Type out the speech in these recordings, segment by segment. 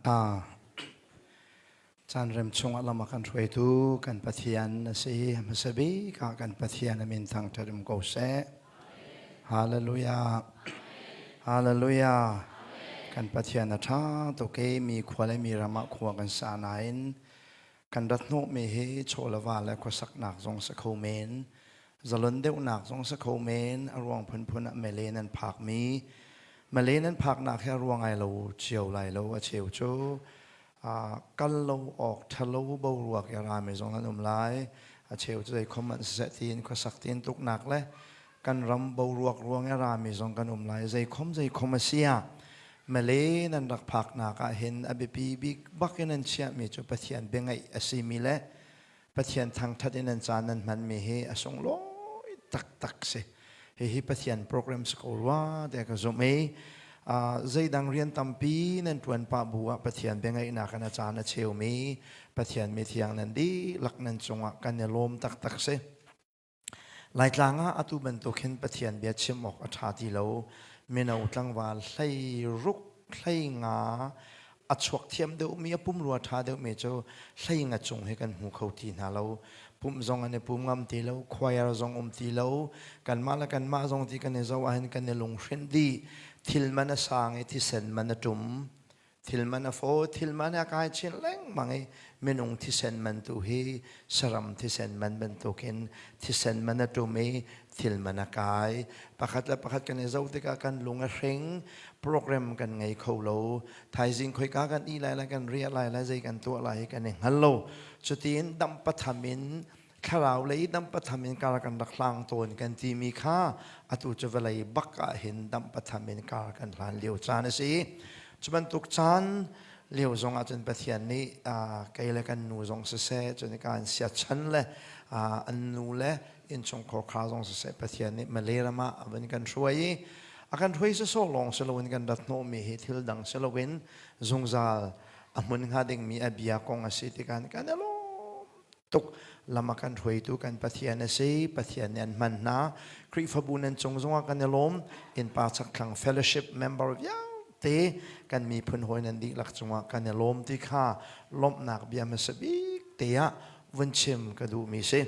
Caan rem chungah lam a kan hruaitu kan Pathian a si. Hmasa bik ah kan Pathian a min thangṭhat um ko seh. Hallelujah. Hallelujah. Kan Pathian a ṭha tuk i mi khua le mi ram ah khua kan sa nain kan rat hnawhmi hi chaw le va le khuasaknak zong si kho men. Zalon deuhnak zong si kho men. A ruang phunphun ah mele nan phakmi. Male nan phaknak hi a ruang ai lo cio lai lo a cheu cu kal lo awk ṭhalo boruak i rami zong an um lai. A cheu cu zeikhom an siseh tiin khuasak tiin tuknak le kan ram boruak ruang i rami zong kan um lai. Zeikhom zeikhom a si ah Malay nan rak phaknak ah hin a biapi bik bak in an chiahmi cu Pathian biangaih a simi le Pathian thangṭhat in an caan nan hmanmi hi a sunglawi taktak si. Hihi Pathian program si ko rua tiah ka zumh i zeidang rian tampi nan ṭuan pah bu ah Pathian biangaihnak in a caan a cheumi Pathian mithiang nan dihlak nan cungah kan i lawm taktak si. Laitlang ah atu bantuk hin Pathian bia chim awk a ṭha ti lo. Mino tlangval hlei ruk hlei nga a chuak thiam deuhmi a pumrua ṭha deuhmi cu hlei nga cung hi kan hmu kho ti hna lo. Pumh zong an i pum ngam ti lo, choir zong um ti lo. Kanmah le kanmah zong ti kan i zoh ahhin kan i lunghrinh dih. Thil man a sang i thisen man a ṭum. Thil man a faw, thil man a kai chin lengmang i minung thisen man tu hi saram thisen man bantukin thisen man a ṭum i thil man a kai. Pakhat le pakhat kan i zoh tikah kan lung a hring, program kan ngei kho lo. Thaizing khoika kan i lai lai, kan riah lai lai, zei kan tuah lai hi kan i hngal lo. Cutiin dam patham in thlarau lei dam patham in kar kan rak hlang tawn kan timi kha atu cu vawlei bak ah hin dam patham in kar kan hlan lio caan a si. Cu bantuk caan lio zong ah cun Pathian nih kei le kan nu zong siseh, cun kan siachan le an nu le innchungkhar kha zong siseh Pathian nih Malay ram ah a vun kan hruai i a kan hruai sawsawh lawng si loin kan rat hnawhmi hi thil dang si loin zungzal a hmun hnga dingmi a bia kong a si tikah kan i lawm tuk. Lam a kan hruaitu kan Pathian a si. Pathian nih an hman hna. Khrihfabu nan cung zongah kan i lawm. Innpa chakthlang fellowship member vialte kan miphun hawi nan dihlak cungah kan i lawm ti kha lawmhnak bia hmasa bik te ah vun chim ka duhmi si.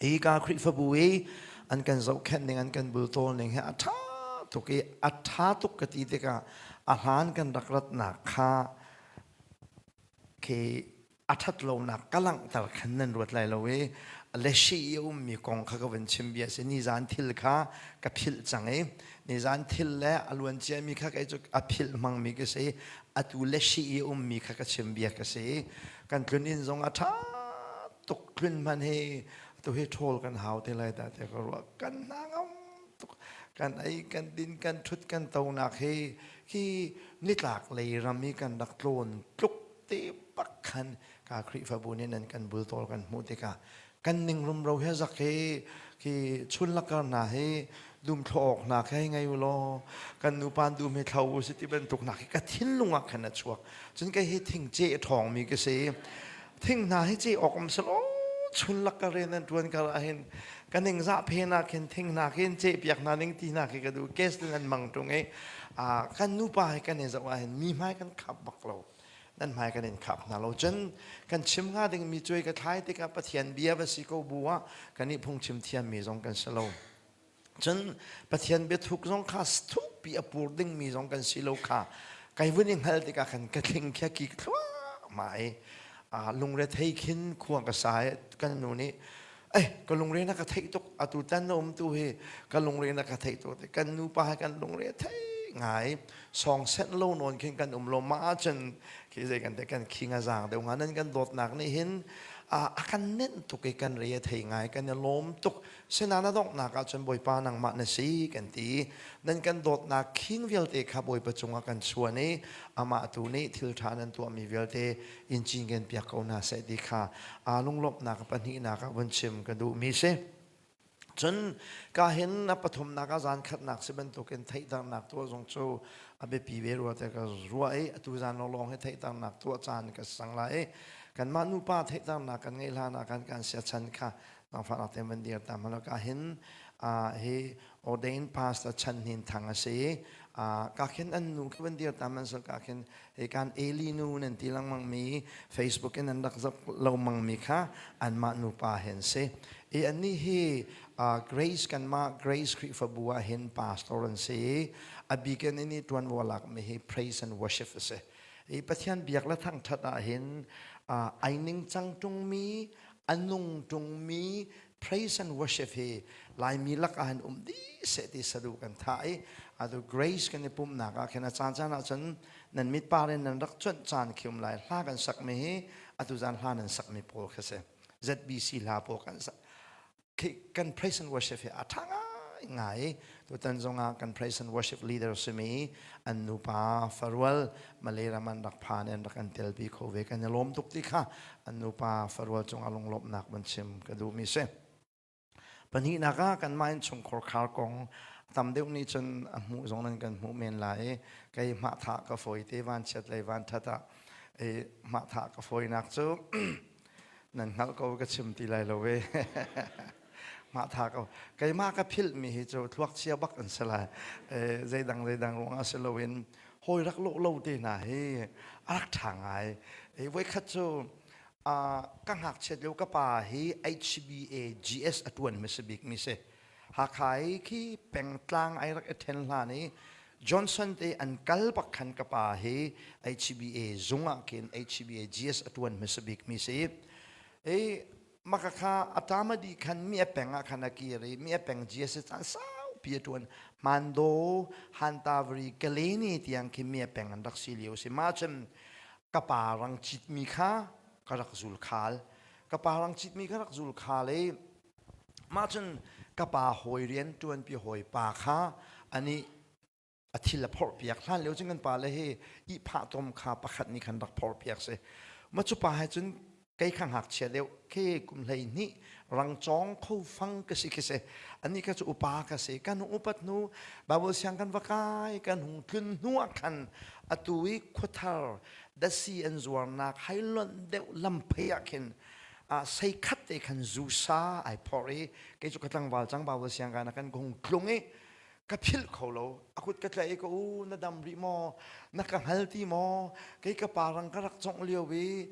Hi ka Khrihfabu i an kan zohkhenh ning, an kan bultawl ning hi a ṭha tuk i a ṭha tuk ka ti tikah a hlan kan rak ratnak kha khi a ṭhat lonak ka langhter khan nan ruat lai lo i leshi i a ummi kong kha ka vun chim bia si. Nizan thil kha ka philh cang i nizan thil le a luan ciami kha kei cu a philh hmangmi ka si. Atu leshi i a ummi kha ka chim bia ka si. Kan tlun inn zong a ṭha tuk. Tlun hman hi tu hi ṭhawl kan hau te lai dah tiah ka ruah. Kan hna ngam tuk. Kan ei, kan din, kan ṭhut, kan tonak hi khi nitlak lei ram i kan rak tlawn tluk te bak khan ka Khrihfabu nih nan kan bultawl kan hmuh tikah kan ning rumro he zak hi khi chun lakar hna hi dum thlo awk hna khi ngei u law kan nupa dum hi thlo u si ti bantuk hna khi ka thinlung ah khan a chuak. Cun kei hi thing ce ṭhawng mi ka si. Thing hna hi ce awk um selaw chun lakar in an ṭuan kar ah hin ka ning zah phen ah khin thing hna khin ce piak hna ning ti hna khi ka duh. Kes in an mang ṭung i kan nupa hi kan i zoh ah hin mi hmai kan khap bak lo. Nan hmai kan in khap hna lo. Cun kan chim hnga dingmi cuai ka thlai tikah Pathian bia va si ko bu ah kan i phungchim thiammi zong kan si lo. Cun Pathian biathuk zong kha thukpi a pur dingmi zong kan si lo kha kai vun i hngal tikah khan ka thling khia ki thluahmah i lungre thei khin khua ka sa i kan nu nih eh ka lungre na ka theih tuk, atu tan na um tu hi ka lungre na ka theih tuk. Kan nupa he kan lungre thei ngai. Song set lo nawn khin kan um lo ma ahcun khi zei kan te kan khing a zaang deuh nga. Nan kan dawtnak nih hin a kan nenh tuk i kan re a thei ngai, kan i lawm tuk. Sinain a donghnak ahcun Bawipa nangmah na si kan ti. Nan kan dawtnak khing vialte kha Bawipa cungah kan chuan i amah tu nih thil ṭha nan tuahmi vialte in cinken piak ko hna seh ti kha aa lunglawmhnak pahnihnak ah vun chim ka duhmi si. Cun ka hin a pathumnak ah zan khatnak si bantukin theihternak tuah zong cu a biapi ve rua te ka ruah i atu zan lawnglawng hi theihternak tuah caan ka sang lai i kanmah nupa theihternak kan ngeih hlan ah kan kan siachan kha nangfahnak te van dir ta hmanh ka hin hi ordained pastor Chan Hnin Thang a si. Ka khin an nu khi van dir ta man sal ka khin he kan Eli nu nan ti lengmang mi Facebook in an rak zak lo mang mi kha anmah nupa hen si. I annih hi Grace kanmah Grace Khrihfabu ah hin pastor an si. A bikin in i ṭuanvo lak mi hi praise and worship a si. I Pathian biak le thangṭhat ah hin ai ningcang ṭungmi, a nung ṭungmi praise and worship hi Laimi lak ah hin um dih seh ti saduh kan thah i atu Grace kan i pumhnak ah khin a caan caan ah cun nan mit par in nan rak cuanh caan khi um lai. Hla kan sakmi hi atu zan hla nan sakmi pawl kha si. ZBC hla pawl kan sak kan praise and worship hi a ṭha ngai ngai. Tutan zongah kan praise and worship leader simi an nupa farual Malay ram an rak phan an rak an telpi kho ve. Kan i lawm tuk ti kha an nupa farual cungah lunglawmhnak van chim ka duhmi si. Pahnihnak ah kanmah innchungkhar khar kong tam deuh nih cun a hmuh zong nan kan hmuh men lai i kei hmahthah ka fawi te vanchiat lei vanṭhat ah i hmahthah ka fawinak cu nan hngalh ko ka chim ti lai lo ve. Hmahthah ko keimah ka philhmi hi cu thluakchia bak an si lai. Zeidang zeidang ruangah si loin hawi rak lawh lo te hna hi a rak ṭha ngai. Voikhat cu ka ngakchiat lio ka pa hi HBA GS a ṭuan hmasa bik mi si. Hakha i khi pengtlang ai rak i ṭhen hlan i Johnson te an kal bak khan ka pa hi HBA zung ah khin HBA GS a ṭuan hmasa bik mi si. I maka kha a tamadi khan mi a peng ah khan a kir i mi a peng GS caan saupi a ṭuan. Mando, Hantavri, Kaleni tiang khi mi a peng an rak si lio si. Ma cun ka pa rang citmi kha ka rak zul khal. Ka pa rang citmi ka rak zul khal i mah cun ka pa hawi rian ṭuanpi hawi pa kha ani a thil a phorhpiak. Hlan lio cun kan pa le hi ihphah tom kha pakhat nih khan rak phorhpiak si. Ma cu pa he cun kei kha ngakchia deuh khi kum 12 rangcawng kho fang ka si khi si. Ani kha cu upa ka si. Kan hung upat hnu Bible siang kan va kai, kan hung tlun hnu ah khan atu i khuathar dasi an zuarnak hailonh deuh lamphei ah khin sei khat te khan zusa ai phor i kei cu ka tlangval cang Bible siang kan kan hung tlung i ka philh kho lo. A kut ka tlaih i ka u, na dam rih maw? Na ka hngal ti maw? Kei ka pa rang ka rak congh lio i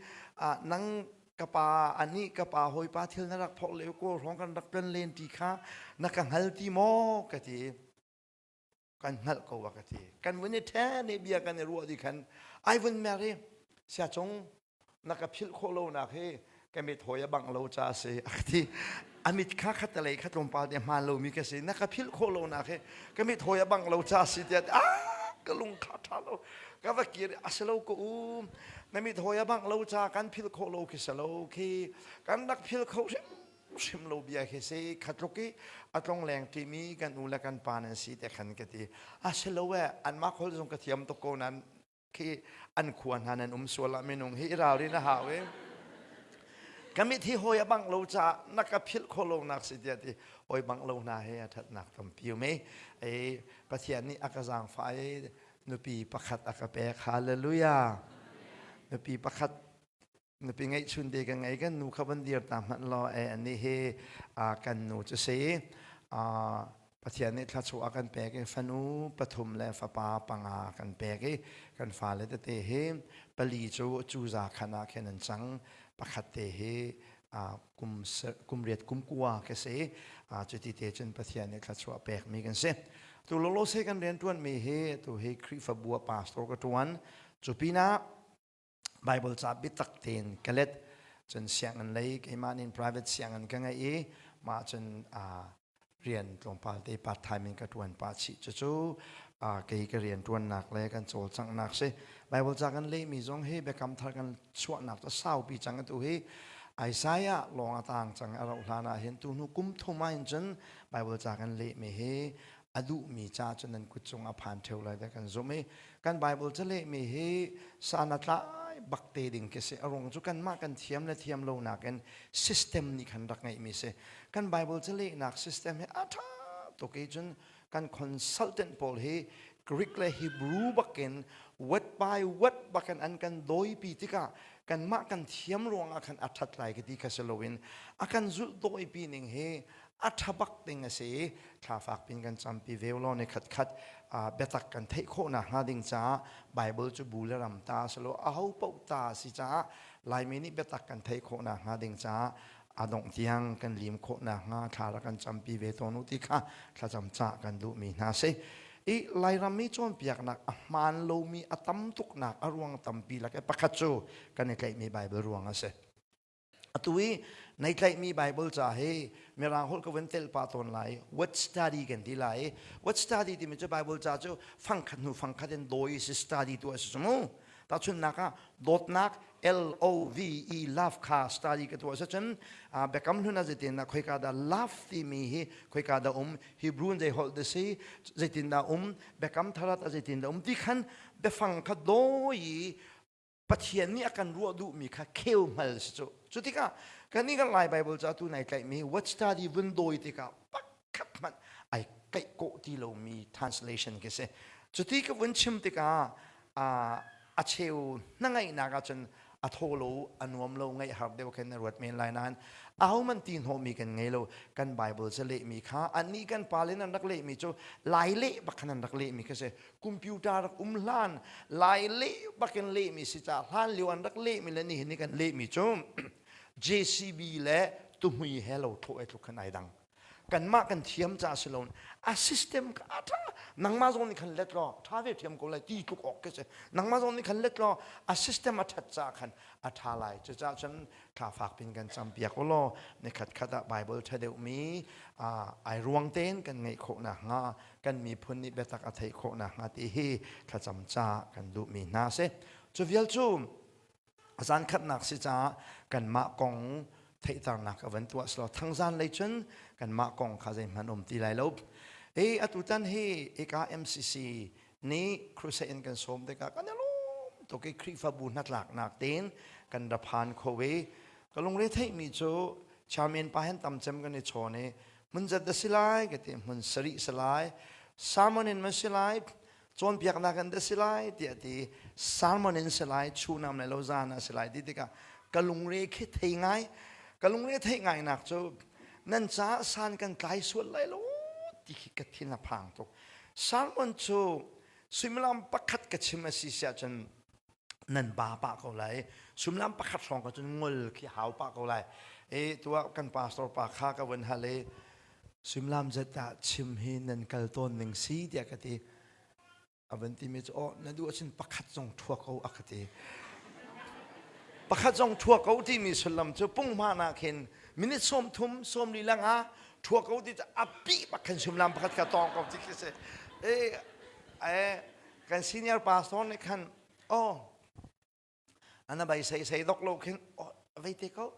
nang ka pa anih ka pa hawipa thil na rak phorh lio kawl hrawng kan rak tlon len ti kha na ka hngal ti maw? Ka ti. Kan hngalh ko a ka ti. Kan vun i ṭhen i bia kan i ruah di khan ai vun mer i siacung na ka philh khawh lonak hi ka mit hawi a bangh lo ca a si a ka ti. A mit kha khatalei kha tlawmpal te hmaan lomi ka si. Na ka philh khawh lonak hi ka mit hawi a bangh lo ca a si tiah ah ka lung kha ṭha lo. Ka va kir a si lo ka um na mit hawi a bangh lo ca kan philh khawh lo khi si lo khi kan rak philh kho hrim hrim lo bia khi si. Khatluk i a tlong leng ṭimi kan u le kan pa nan si te khan ka ti. A si lo eh anmah khol zong ka thiam tuk ko nan khi an khua hna nan um sual ah minung hi i ralrin a hau i ka mit hi hawi a bangh lo caah na ka philh khawh lo nak si tiah ti hawi bangh lo hna he a thatnak tampi um i Pathian nih a ka zaangfah i nupi pakhat a ka pek. Hallelujah. Nupi pakhat, nupi ngeihchun te ka ngei. Kan nu kha van dir ta hmanh law e ani hi kan nu cu si. Pathian nih thluachuah a kan pek i fanu pathum le fapa panga kan pek i kan fale tete hi pali cu cuza khan ah khin an cang. Pakhat te hi kum riat kum kua ka si. Cuti te cun Pathian nih thluachuah pekmi kan si. Tu lolo se kan rian ṭuanmi hi tu hi Khrihfabu ah pastor ka ṭuan. Cu pinah Bible ca biatak tein ka let. Cun sianginn lei keimah nih private sianginn ka ngei i mah cun rian tlawmpal te part time in ka ṭuan pah chih. Cucu kei ka rian ṭuannak le kan cawlcanghnak si. Bible ca kan lehmi zong hi Biakam Thar kan chuahnak cu saupi cang. Atu hi Isaiah lawng a tang cang. A rauh hlan ah hin tu hnu kum thum ah hin cun Bible ca kan lehmi hi a duhmi ca cu nan kut cung a phan ṭheo lai tiah kan zumh i kan Bible calehmi hi san a tlai bak te ding khi si. A ruang cu kanmah kan thiam le thiam lo nakin system nih khan rak ngeihmi si. Kan Bible calehnak system hi a ṭha tuk i cun kan consultant pawl hi Greek le Hebrew bakin word by word bakin an kan dawipi tikah kanmah kan thiam ruangah khan a ṭhat lai ka ti kha si loin a kan zulh dawipi ning hi a ṭha bak ding a si. Thla fak pin kan campi ve law ni khat khat. Biatak kan theih khawhnak hnga ding caah Bible cu bu le ram ta a si lo, aho paoh ta a si caah Laimi nih biatak kan theih khawhnak hnga ding caah a dongh tiang kan lim khawhnak hnga thla rak kan campi ve tawn u ti kha thlacam cah kan duhmi hna si. I Lairam i cawnpiaknak a hmaan lomi a tam tuknak a ruang tampi lak i pakhat cu kan i tlaihmi Bible ruang a si. Atu i nei tlaihmi Bible ca hi Mirang holh ka vun telh pah tawn lai. Word study kan ti lai. Word study timi cu Bible ca cu fangkhat hnu fangkhat in dawi si study tu a si cu mu. Tahchunhnak ah dawtnak L O V E love kha study ka tuah cun biakam hlun ah zeitin dah khoika dah love timi hi khoika dah um Hebrew in zei holh dah si zeitin dah um biakam thar ah zeitin dah um ti khan biafang kha dawi i Pathian nih a kan ruah duhmi kha kheu hngal si cu. Cu tikah kan i kan Lai Bible ca tu nai tlaihmi word study vun dawi tikah pakhat hmanh ai kaih kawh ti lomi translation khi si. Cuti ka vun chim tikah a cheu na ngaihnak ahcun a thaw lo a nuam lo ngaih har deuh khin na ruat men lai nain ahohmanh ti hnawhmi kan ngei lo. Kan Bible ca lehmi kha annih kan pale nan rak lehmi cu Lai leh bak khan an rak lehmi kha si. Computer rak um hlan Lai leh bakin lehmi si ca hlan lio an rak lehmi le nihin ni kan lehmi cu JCB le tuhmui he lo thlawh ai tluk khan ai dang. Kanmah kan thiam ca si lo a system ka a tha nangmah zong nih khan let law tha ve thiam ko lai ti tluk awk ke si. Nangmah zong nih khan let law a system a that ca khan a tha lai. Cucaah cun thla fak pin kan cam piak u law nikhat khat ah Bible tha deuhmi ai ruang tein kan ngeih khawh nakhnga kan miphun nih biatak a theih khawh nakhnga ti hi thlacam ca kan duhmi hna a si. Cu vial cu zan khatnak si caah kanmah kong theihternak a van tuah silo thangzan lei cun kanmah kong kha zeihmanh um ti lai lo. E atutan hi eka MCC nih crusade in kan sawm tikah kan i lawm tuk i Khrihfabu hnatlaknak tein kan ra phan kho i ka lungre theihmi cu chairman pa hen tam cem kan i chawn i hmun zat da si lai ka ti hmun sarih si lai sermon in ma si lai cawnpiaknak in da si lai tiah ti sermon in si lai chunam le lo zan ah si lai ti tikah ka lungre khi thei ngai ka lungre theih ngai nak cu nan caah san kan tlai sual lai lo ti khi ka thin a phang tuk sermon cu suimilam pakhat ka chim a si siah cun nan ba pah ko lai. Sumlam pakhat hrawng ka cun ngol khi hau pah ko lai. E tuah kan pastor pa kha ka vun hal i suimilam zat ah chim hi nan kal tawn ning si tiah ka ti. A van timi cu oh na duh ahcun pakhat zong thua ko a ka ti. Pakhat zong thua ko timi sullam cu punghman ah khin minute 30 sawmli lang ah thua ko ti cu a pi bak khan suimilam pakhat ka tawng ko ti khi si. E, e kan senior pastor nih khan oh ana bai sei sei dok lo khin oh vei te ko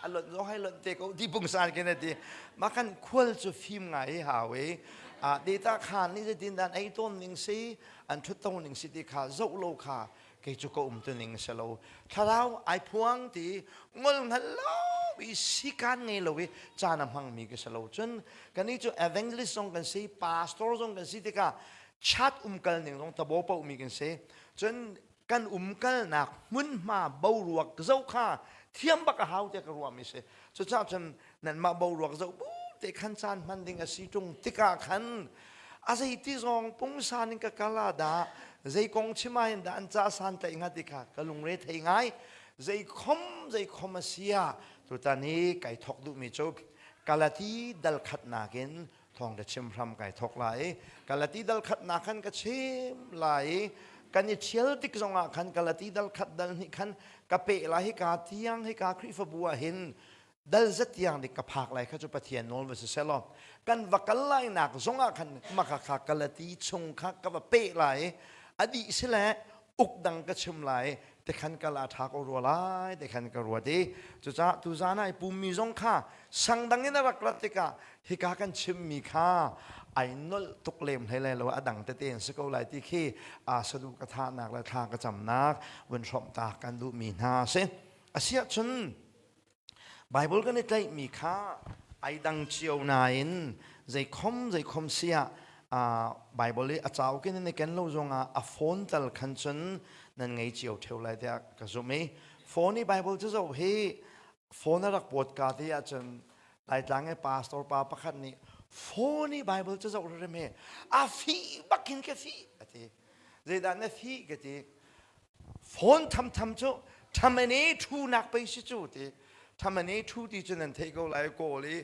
a lon zong hai lon te ko ti pungsan khin ati ma kan khual cu fim ngai hau i a data khan ni zeitin dan ei ton ning si an thut to ning si ti kha zoh lo kha kei cu ka um tu ning se lo thlarau ai phuang ti ngol hngal lo i sikan ngei lo i caan a hmang mi ka se lo cun kani cu evangelist zong kan si pastor zong kan si tikah chat umkal ning zong tabo paoh mi kan si. Cun kan umkalnak hmunhma boruak zoh kha thiam bak a hau tiah ka ruahmi si. Cucaah cun nanmah boruak zoh bu te khan caan hman ding a si ṭung tikah khan a zeiti zong pungsan in ka kal ah dah zei kong chim ah hin dah an ca san tlaih hnga ti kha ka lungre thei ngai. Zei khom zei khom a si ah tutan hi kai thok duhmi cu Galati dal khatnak in thawng ka chim hram kai thok lai i Galati dal khatnak khan ka chim lai i kan i ṭhial tik zongah khan Galati dal khat dal hnih khan ka peh lai. Hika tiang hika Khrihfabu ah hin dal zat tiang dik ka phak lai kha cu Pathian nawl va si selaw kan va kal lai nak zongah khan maka kha Galati chung kha ka va peh lai i a dih si le uk dang ka chim lai te khan kal a ṭha ko rua lai te khan ka ruat i cucaah tuzan ah i pummi zong kha sang dang in a rak rat tikah hika kan chimmi kha ai nolh tuk lem hlei lai lo, a dang tete an si ko lai ti khi a sadu ka thahnak le thla ka camnak vun hrawmh ta kan duhmi hna a si. Asiahcun Bible kan i tlaihmi kha ai dang cio nain zeikhom zeikhom siah Bible i a cauk in nan i ken lo zongah a phone tal khan cun nan ngei cio ṭheo lai tiah ka zumh i phone i Bible cu zoh hi phone a rak pawt ka te ahcun Laitlang i pastor pa pakhat nih. Phone i Bible cu zoh rem he a fi bakin ka fi a ti. Zeidah na fi ka ti. Phone thamtham cu thamane thu nak pei si cu ti. Thamane thu ti cu nan theih ko lai kawl i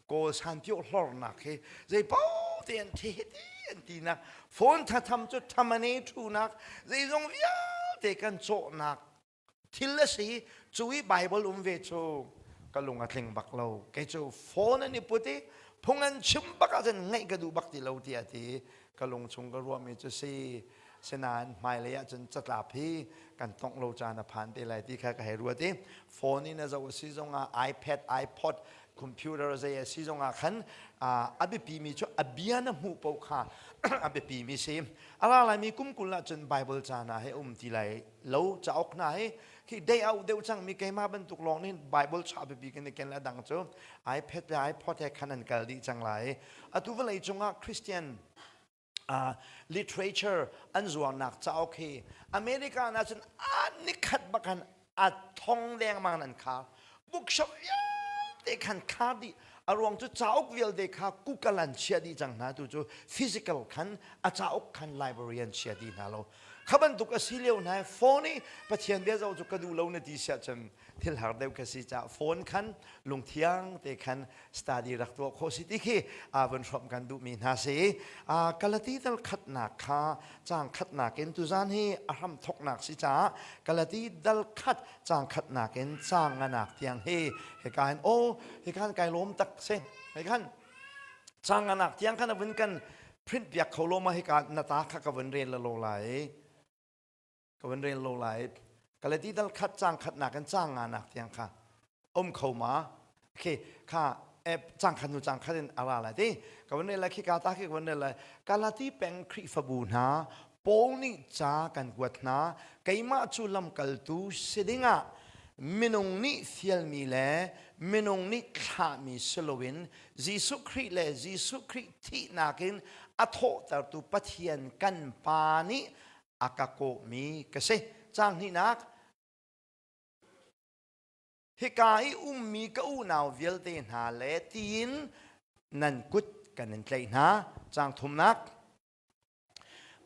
kawl sanpio hlornak hi zei paoh te an the ti an ti nak phone thatham cu thamane thu nak zeizong vialte kan cawhnak thil a si cu i Bible um ve cu ka lung a tling bak lo kei cu phone an i put i phung an chim bak ahcun ngaih ka duh bak ti lo tiah ti ka lung chung ka ruahmi cu si sinain hmailei ahcun catlap hi kan tongh lo caan a phan te lai ti kha ka hei ruat i phone in a zoh a si zongah iPad iPod computer zei a si zongah khan a biapimi cu a bia na hmuh paoh kha a biapimi si a ra laimi kum 20 ahcun Bible caan ah he um ti lai lo cauk hna hi khi day out deuh cangmi keimah bantuk lawng nih Bible cha biapi kan i ken le dang cu iPad le iPod he khan an kal dih cang lai. Atu vawlei cungah Christian uh, literature an zuarnak cauk hi America na cun a nikhat bakan a thong lengmang an khar bookshop vialte khan khar dih a ruang cu cauk vialte kha Google an chia dih cang hna tu cu physical khan a cauk khan library an chia dih hna lo Kha bantuk a si lio hna phone i Pathian bia zoh cu ka duh lo na ti siah cun thil har deuh ka si caah phone khan lungthiang te khan study rak tuah khawh si ti khi aa vun hrawmh kan duhmi hna si. Galati dal khatnak kha caang khatnak in tuzan hi a hram thoknak si caah Galati dal khat caang khatnak in caang nganak tiang hi hika hin aw hika hin kai lawm tak si hei khan Caang nganak tiang khan a vun kan print piak kho lo ma hika na ta kha ka vun rel lo lai. Ka vun rel lo lai. Galati dal khat caang khatnak in caang nganak tiang kha um kho ma? Okay, kha caang khat nu caang khat in a ra lai ti. Ka vun rel lai khi ka ta khi ka vun rel lai. Galati peng Khrihfabu hna Paul nih ca kan kuat hna. Keimah cu lamkaltu si dingah minung nih fialmi le minung nih thlahmi si loin Jesuh Khrih le Jesuh Khrih thihnak in a thawhtertu Pathian kan Pa nih a ka kawhmi ka si. Caang hnihnak, hika i ummi ka unau vialte hna le tiin nan kut kan in tlaih hna. Caang thumnak,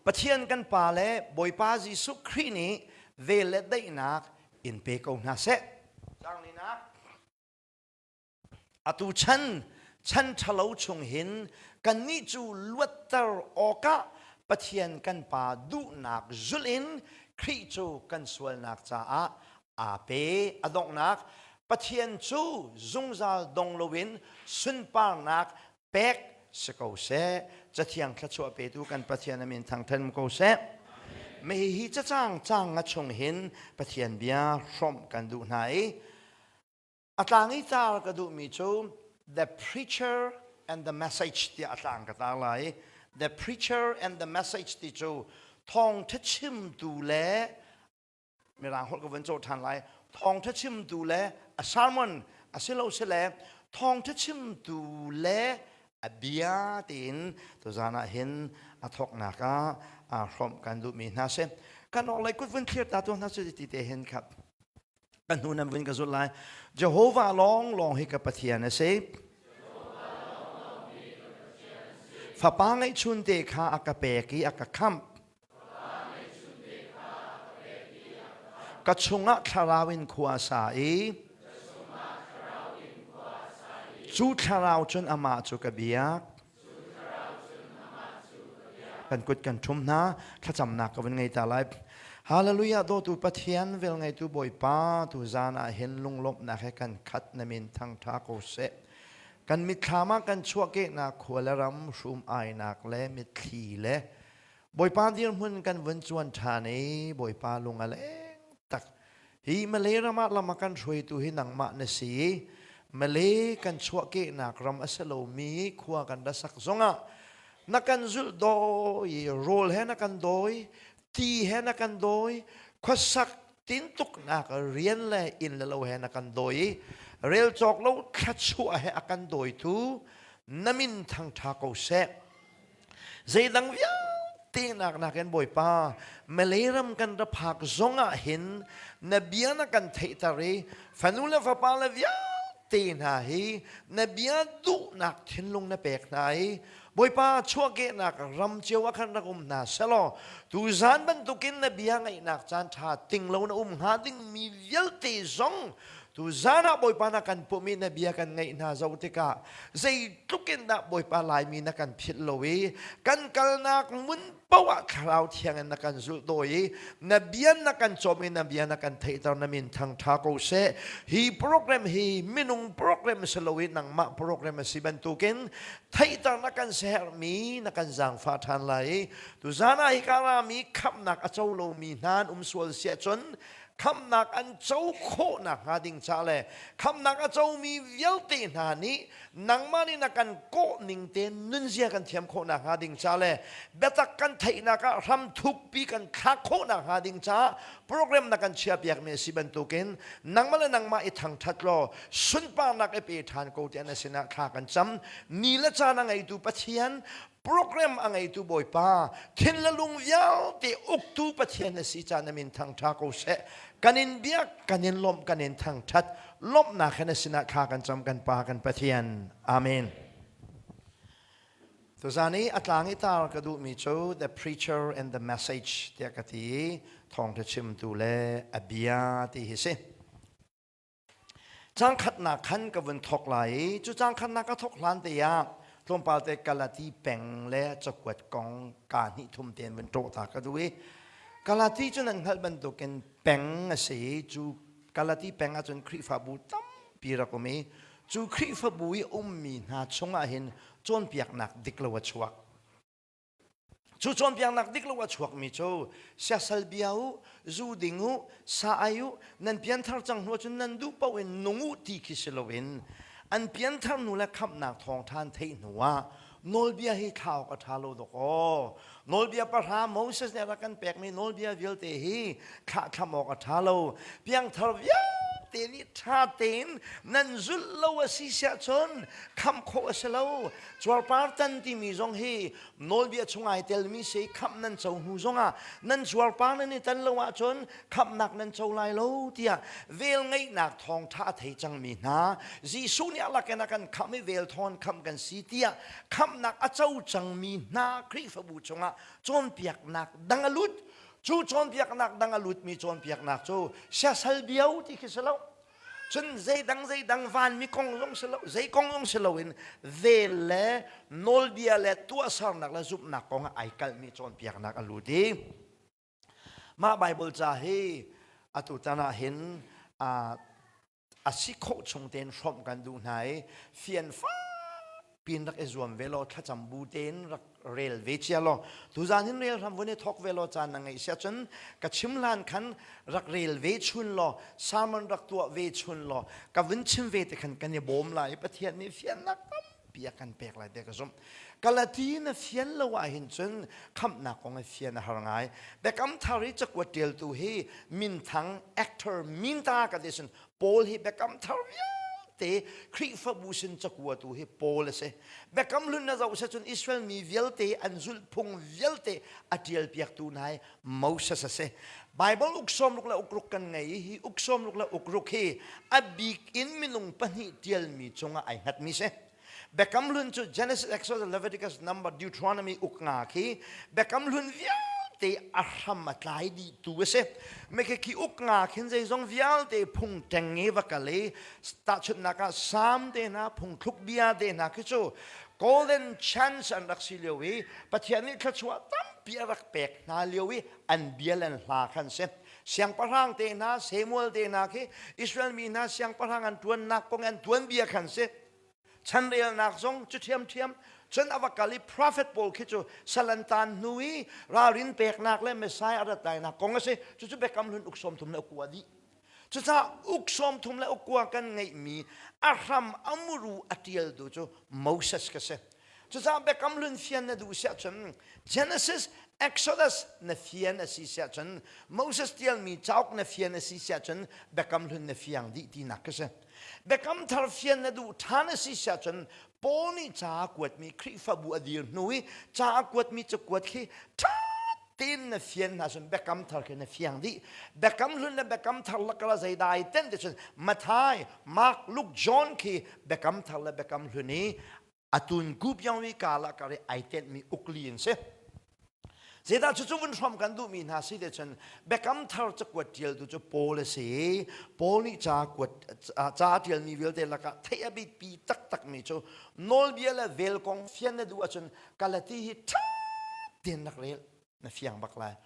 Pathian kan Pa le Bawipa Jesuh Khrih nih vel le daihnak in pe ko hna seh. Caang linak. Atu chan chan ṭhalo chung hin kannih cu luatter awkah Pathian kan Pa duhnak zulh in Khrih cu kan sualnak caah aa pe. A donghnak Pathian cu zungzal dong loin sunparnak pek si ko seh. Cathiang thluachuah petu kan Pathian a min thangthan ko seh. Mei hi cacang cang nga chung hin Pathian bia hrawmh kan duh hna i a tlang i tar ka duhmi cu the preacher and the message tiah a tlang ka tar lai. The preacher and the message ti cu thawngtha chimtu le Mirang holh ka vun cawh ṭhan lai. Thawngṭha chimtu le a sermon a si lo si le thawngṭha chimtu le a bia tiin tuzaan ah hin a thawknak ah aa hrawmh kan duhmi hna si. Kan awk lei kut vun thlir ta tu hna cu ti te hin khap. Kan hnu nan vun ka zulh lai. Jehovah lawng lawng hi ka Pathian a si. Fapa ngeihchun te kha a ka pek i a ka khamh. Ka chungah thlarau in khua a sa i cu thlarau cun amah cu ka biak. Kan kut kan ṭhum hna, thlacamnak ka vun ngei ta lai. Hallelujah dawtu Pathian velngeitu Bawipa tu zan ah hin lunglawmhnak he kan khat na min thangṭha ko seh. Kan mitthlam ah kan chuahkehnak khua le ram hrum ainak le mitthli le Bawipa dirhmun kan vun cuan ṭhan i Bawipa lung a leng tak. Hi Malay ram ah lam a kan hruaitu hi nangmah na si i Malay kan chuahkehnak ram a si lomi khua kan ra sak zongah na kan zulh dawi, rawl he na kan dawi, ti he na kan dawi, khuasak tintuknak rian le inn le lo he na kan dawi i rel cawk lo thluachuah he a kan dawitu na min thangṭha ko seh. Zeidang vialte nak nakin Bawipa, Malay ram kan ra phak zongah hin na bia na kan theihter i fanu le fapa le vialte vialte hna hi na bia duhnak thinlung na pek hna i Bawipa chuahkehnak ram cio ah khan rak um hna selaw tuzan bantukin na bia ngaihnak caan ṭha ting lo na um hnga dingmi vialte zong tuzan ah Bawipa na kan pumh i na bia kan ngaih hna zoh tikah zeitluk in dah Bawipa Laimi na kan philh lo i kan kalnak hmun paoh ah Thlarau Thiang in na kan zulh dawi i na bia na kan cawm i na bia na kan theihter na min thangṭha ko seh. Hi program hi minung program si lo i nangmah program a si bantukin theihter na kan siaherhmi na kan zaangfah ṭhan lai i tuzan ah hika rami khamhnak a co lomi hna an um sual siah cun khamhnak an co khawh nakhnga ding ca le khamhnak a comi vialte hna nih nangmah nih na kan kawh ning tein nunzia kan thiam khawh nakhnga ding ca le biatak kan theihnak ah hram thukpi kan thlak khawh nakhnga ding caah program na kan chiahpiakmi a si bantukin nangmah le nangmah i thangṭhat law sunparnak i pe ṭhan ko tiah na sinah thla kan cam. Ni le caan a ngeitu Pathian, program a ngeitu Bawipa, thin le lung vialte uktu Pathian na si caan na min thangṭha ko seh. Kan in biak, kan in lawmh, kan in thangṭhat. Lawmhnak he na sinah thla kan cam kan Pa kan Pathian. Amen. Tuzan i a tlang i tar ka duhmi cu The Preacher and the Message tiah ka ti i thawngṭha chimtu le a bia ti hi si. Cangkhatnak khan ka vun thawk lai i cu cangkhatnak ka thawk hlan te ah tlawmpal te Galati peng le cakuat kong ka hnih thum tein vun ṭawh ta ka duh i Galati cu nan hngalh bantukin peng a si i cu Galati peng ahcun Khrihfabu tampi rak um i cu Khrihfabu i ummi hna chungah hin cawnpiaknak dik lo a chuak. Cu cawnpiaknak dik lo a chuakmi cu siasal bia u, zu ding u, sa ai u, nan pianthar cang hnu ahcun nan duh paoh in nung u ti khi si loin an pianthar hnu le khamhnak thawngṭha an theih hnu ah nawlbia hi thla awk a ṭha lo dawk aw. Nawlbia pahra Moses nih a rak kan pekmi nawlbia vialte hi thlahthlam awk a ṭha lo. Piangthar vialte nih ṭha tein nan zulh lo a si siah cun khamh khawh a si lo. Cuarpar tan timi zong hi nawlbia chung ai telmi si khamh nan co hnu zongah nan cuarpar nan i tan lo ahcun khamhnak nan co lai lo tiah vel ngeihnak thawngṭha a thei cangmi hna Jesuh nih a lakin a kan khamh i vel thawn khamh kan si tiah khamhnak a co cangmi hna Khrihfabu chungah cawnpiaknak dang a lut. Cu cawnpiaknak dang a lutmi cawnpiaknak cu siasal bio ti khi si lo. Cun zeidang zeidang vanmi kong zong si lo, zei kong zong si loin vel le nawlbia le tuahsernak le zumhnak kong ah ai kalhmi cawnpiaknak a lut i mah Bible ca hi atu tan ah hin a si khawh chung tein hrawmh kan duh hna i fian pin rak i zuam ve law thlacam bu tein rak rel ve cia law tuzan hin rel hram vun i thawk ve law caan na ngeih sia cun ka chim hlan khan rak rel ve chun law sermon rak tuah ve chun law ka vun chim ve te khan kan i bawm lai i Pathian nih fiannak tampi a kan pek lai te ka zumh. Galati na fian lo ah hin cun khamhnak kong i fian a har ngai. Biakam Thar i cakuat ṭialtu hi minthang actor minta ka ti sin Paul hi Biakam Thar vialte Khrihfabu sin cakuatu hi Paul a si. Biakam Hlun na zoh seh cun Israel mi vialte an zulhphung vialte a ṭialpiaktu hna hi Moses a si. Bible uk sawmruk le ukruk kan ngei i hi uk sawmruk le ukruk hi a bik in minung pahnih ṭialmi cungah ai hngatmi si. Biakam Hlun cu Genesis, Exodus, Leviticus, Number, Deuteronomy uk nga khi Biakam Hlun vialte a hram a tlai dih tu a si. Mekhe khi uk nga khin zeizong vialte phung ṭeng i va kal i tahchunhnak ah Salm te hna, phungthluk bia te hna khi cu golden chance an rak si lio i Pathian nih thluachuah tampi a rak pek hna lio i an bia le an hla khan si. Siangpahrang te hna, Samuel te hna khi Israel mi hna siangpahrang an ṭuannak kong an tuanbia khan si. Chanrelnak zong cu ṭhiamṭhiam. Cun a va kal i prophet pawl khi cu sal an taan hnu i ralrin peknak le Messiah a rat lainak kong a si. Cucu Biakam Hlun uk 30 le ukua dih. Cucaah uk 30 le ukua kan ngeihmi a hram a muru a ṭialtu cu Moses ka si. Cucaah Biakam Hlun fian na duh siah cun Genesis, Exodus na fian a si siah cun Moses ṭialmi cauk na fian a si siah cun Biakam Hlun na fiang dih tinak ka si. Biakam thar fian na duh ṭhan a si siah cun Paul nih ca a kuatmi Khrihfabu a dir hnu i ca a kuatmi cakuat khi ṭha. tein na fian hna cun biakam thar khi na fiang dih. Biakam hlun le biakam thar lakah zeidah ai tenh ti cun Matthai, Mark, Luke, John khi biakam thar le biakam hlun i atun kup yong wi ka la kar i ai tenhmi ukli an si. Zeidah cucu vun hrawm kan duhmi hna si te cun biakam thar cakuat ṭialtu cu Paul a si i Paul nih ca kuat ca a ṭialmi vialte lakah theih a biapi taktakmi cu nawlbia le vel kong fian na duh ahcun Galati hi ṭha tein rak rel na fiang bak lai.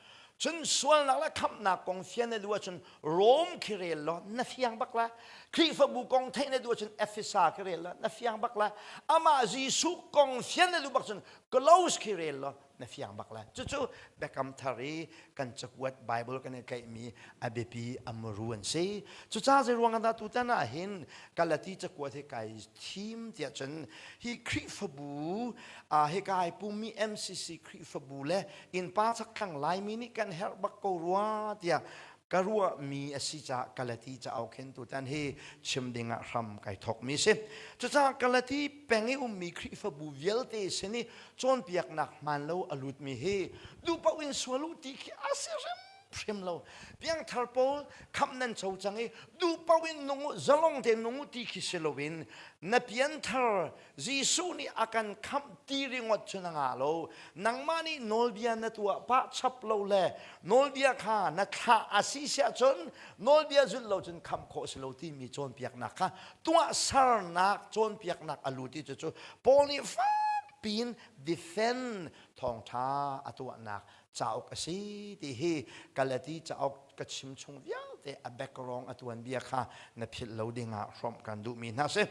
Cun sualnak le khamhnak kong fian na duh ahcun Rom khi rel law na fiang bak lai. Khrihfabu kong theih na duh ahcun Efesa khi rel law na fiang bak lai. Amah Jesuh kong fian na duh bak cun Kolos khi rel law na fiang bak lai. Cucu Biakam Thar i kan cakuat Bible kan i tlaihmi a biapi a muru an si. Cucaah zei ruang ah dah tutan ah hin Galati cakuat hi kai thim tiah cun hi Khrihfabu hika ai pummi MCC Khrihfabu le innpa chakthlang Laimi nih kan herh bak ko rua tiah ka ruahmi a si caah Galati cauk hin tutan hi chim ding ah hram kai thawkmi si. Cucaah Galati peng i ummi Khrihfabu vialte sin i cawnpiaknak hmaan lo a lutmi hi duhpaoh in sual u ti khi a si hrimhrim lo. Piangthar pawl khamh nan co cang i duhpaoh in nung u, zalong tein nung u ti khi si loin na pianthar Jesuh nih a kan khamh ti ringawt cu na ngah lo. Nangmah nih nawlbia na tuah pah chap lo le nawlbia kha na thlah a si siah cun nawlbia zulh lo cun khamh khawh si lo timi cawnpiaknak kha tuahsernak cawnpiaknak a lut i cucu Paul nih fak piin defend thawngṭha a tuahnak cauk a si ti hi Galati cauk ka chim chung vialte a background a tuanbia kha na philh lo dingah hrawmh kan duhmi hna si.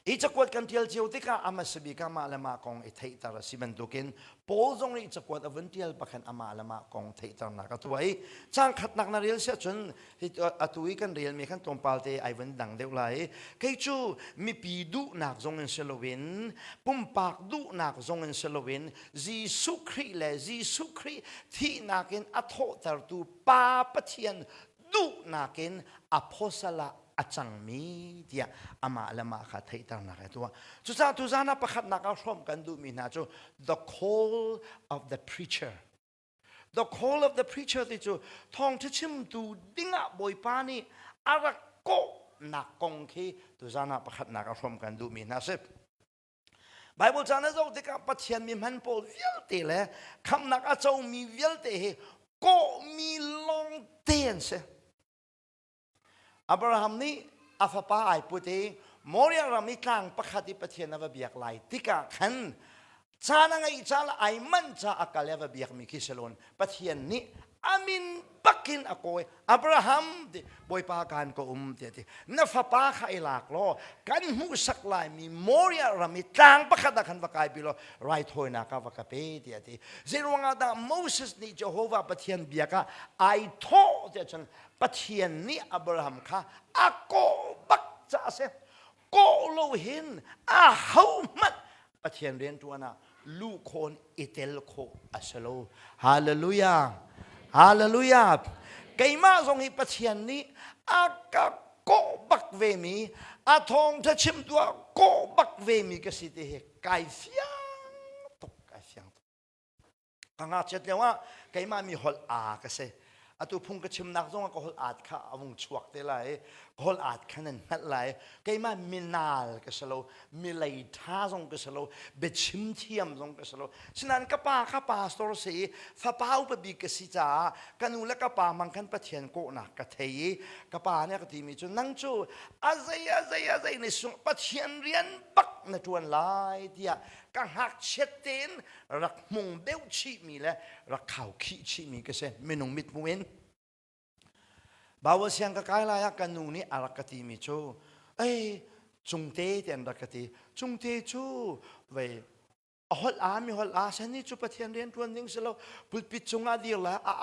Hi cakuat kan ṭial cio tikah a hmasa bik ah mah le mah kong i theihter a si bantukin Paul zong nih cakuat a vun ṭial pakhan amah le mah kong theihternak a tuah i caang khatnak na rel siah cun atu i kan relmi khan tlawmpal te ai vun dang deuh lai. Kei cu mipi duhnak zong in si loin pumpak duhnak zong in si loin Jesuh Khrih le Jesuh Khrih thihnak in a thawhtertu Pa Pathian duhnak in apostle ah a cangmi tiah amah le mah kha theihternak a tuah. Cucaah tuzan ah pakhatnak ah hrawmh kan duhmi hna cu the call of the preacher. The call of the preacher ti cu thawngṭha chimtu dingah Bawipa nih a rak kawhnak kong khi tuzan ah pakhatnak ah hrawmh kan duhmi hna si. Bible ca na zoh tikah Pathian mi hman pawl vialte le khamhnak a comi vialte hi kawhmi lawng te an si. Abraham nih a fapa ai put i Moriah ram i tlang pakhat i Pathian a va biak lai tikah khan caan a ngeih ca le ai manh ca a kal i a va biakmi khi si loin Pathian nih a min bakin a kawi Abraham ti Bawipa kaan ka um ti a ti na fapa kha i lak law kan hmuhsak laimi Moriah ram i tlang pakhat ah khan va kai pi law raithawinak ah va ka pe ti a ti zeiruangah dah Moses nih Jehovah Pathian biak ah ai thawh tiah cun Pathian nih Abraham kha a kawh bak caah a si. Kawh lo hin a hohmanh Pathian rianṭuan ah luh khawh i tel khawh a si lo. Hallelujah! Hallelujah! Keimah zong hi Pathian nih a ka kawh bak vemi, a thawngṭha chimtu ah kawh bak vemi ka si ti hi kai fiang tuk, kai fiang tuk. Ka ngakchiat lio ah keimah mi holh aa ka si. Atu phung ka chimnak zong ah ka holh aat kha a vung chuak te lai. Ka holh aat kha nan hngalh lai. Keimah minal ka si lo, milei ṭha zong ka si lo, biachim thiam zong ka si lo. Sinain ka pa kha pastor si i fapa upa bik ka si caah ka nu le ka pa mang khan Pathian kawhnak ka thei i ka pa nih a ka timi cu nang cu a zei a zei a zei na sung Pathian rian bak na ṭuan lai tiah ka ngakchiat tein rak hmung deuh chihmi le rak khaukhih chihmi ka si minung mithmuh in Bible siang ka kai lai ah ka nu nih a rak ka timi cu ei cungte ti an rak ka ti cungte cu vei a holh a mi holh a sani cu Pathian rian tuan ding si lo pulpit cungah dir la a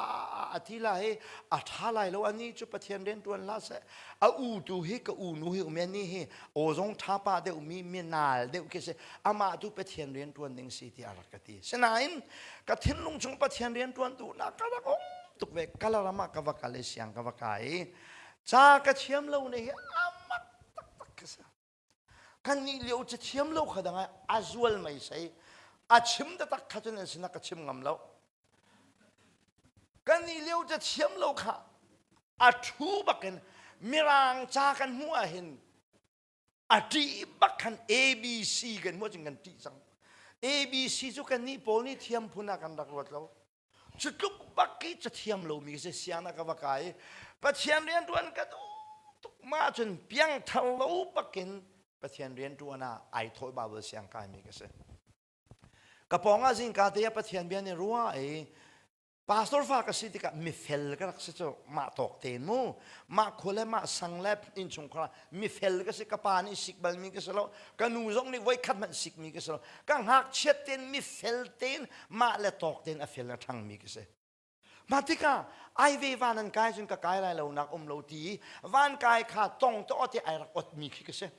a ti la hi a tha lai lo ani cu Pathian rian tuan la se a u tu hi ka u nu hi um ni hi aw zong tha pa deuh mi minal deuh khi si amah tu Pathian rian tuan ding si ti a rak ka ti sinain ka thinlung chung Pathian rian tuan tu na ka rak um tuk ve kalaram ah ka va kal i siang ka va kai ca ka thiam lo ne hi amak taktak ka si kan nih lio ca thiam lo kha dang a zual mei sei a chim taktak kha cun an sinah ka chim ngam lo. Kan nih lio ca thiam lo kha a thu bakin Mirang ca kan hmuh ahhin a ṭih bak khan ABC kan hmuh cun kan ṭih cang. ABC cu kan nih pawl nih thiam phun ah kan rak ruat lo. Cu tluk bak i cathiam lomi si sianginn ka va kai i Pathian rianṭuan ka duh tuk mah cun piangthar lo bakin Pathian rianṭuan ah ai thawh Bible siang kaimi ka si. Ka pawng ah zingka te ah Pathian bia nih ruah i pastor fa ka si tikah mifel ka rak si cu mah tawk tein mu mah khua le mah sang le innchungkhar ah mifel ka si ka pa nih sik balmi ka si lo ka nu zong nih voikhat hmanh sikmi ka si lo ka ngakchiat tein mifel tein mah le tawk tein a fel a ṭhangmi ka si mah tikah ai ve van an kai cun ka kai lai lo nak um lo ti i van kai kha tong te ot i ai rak otmi khi ka si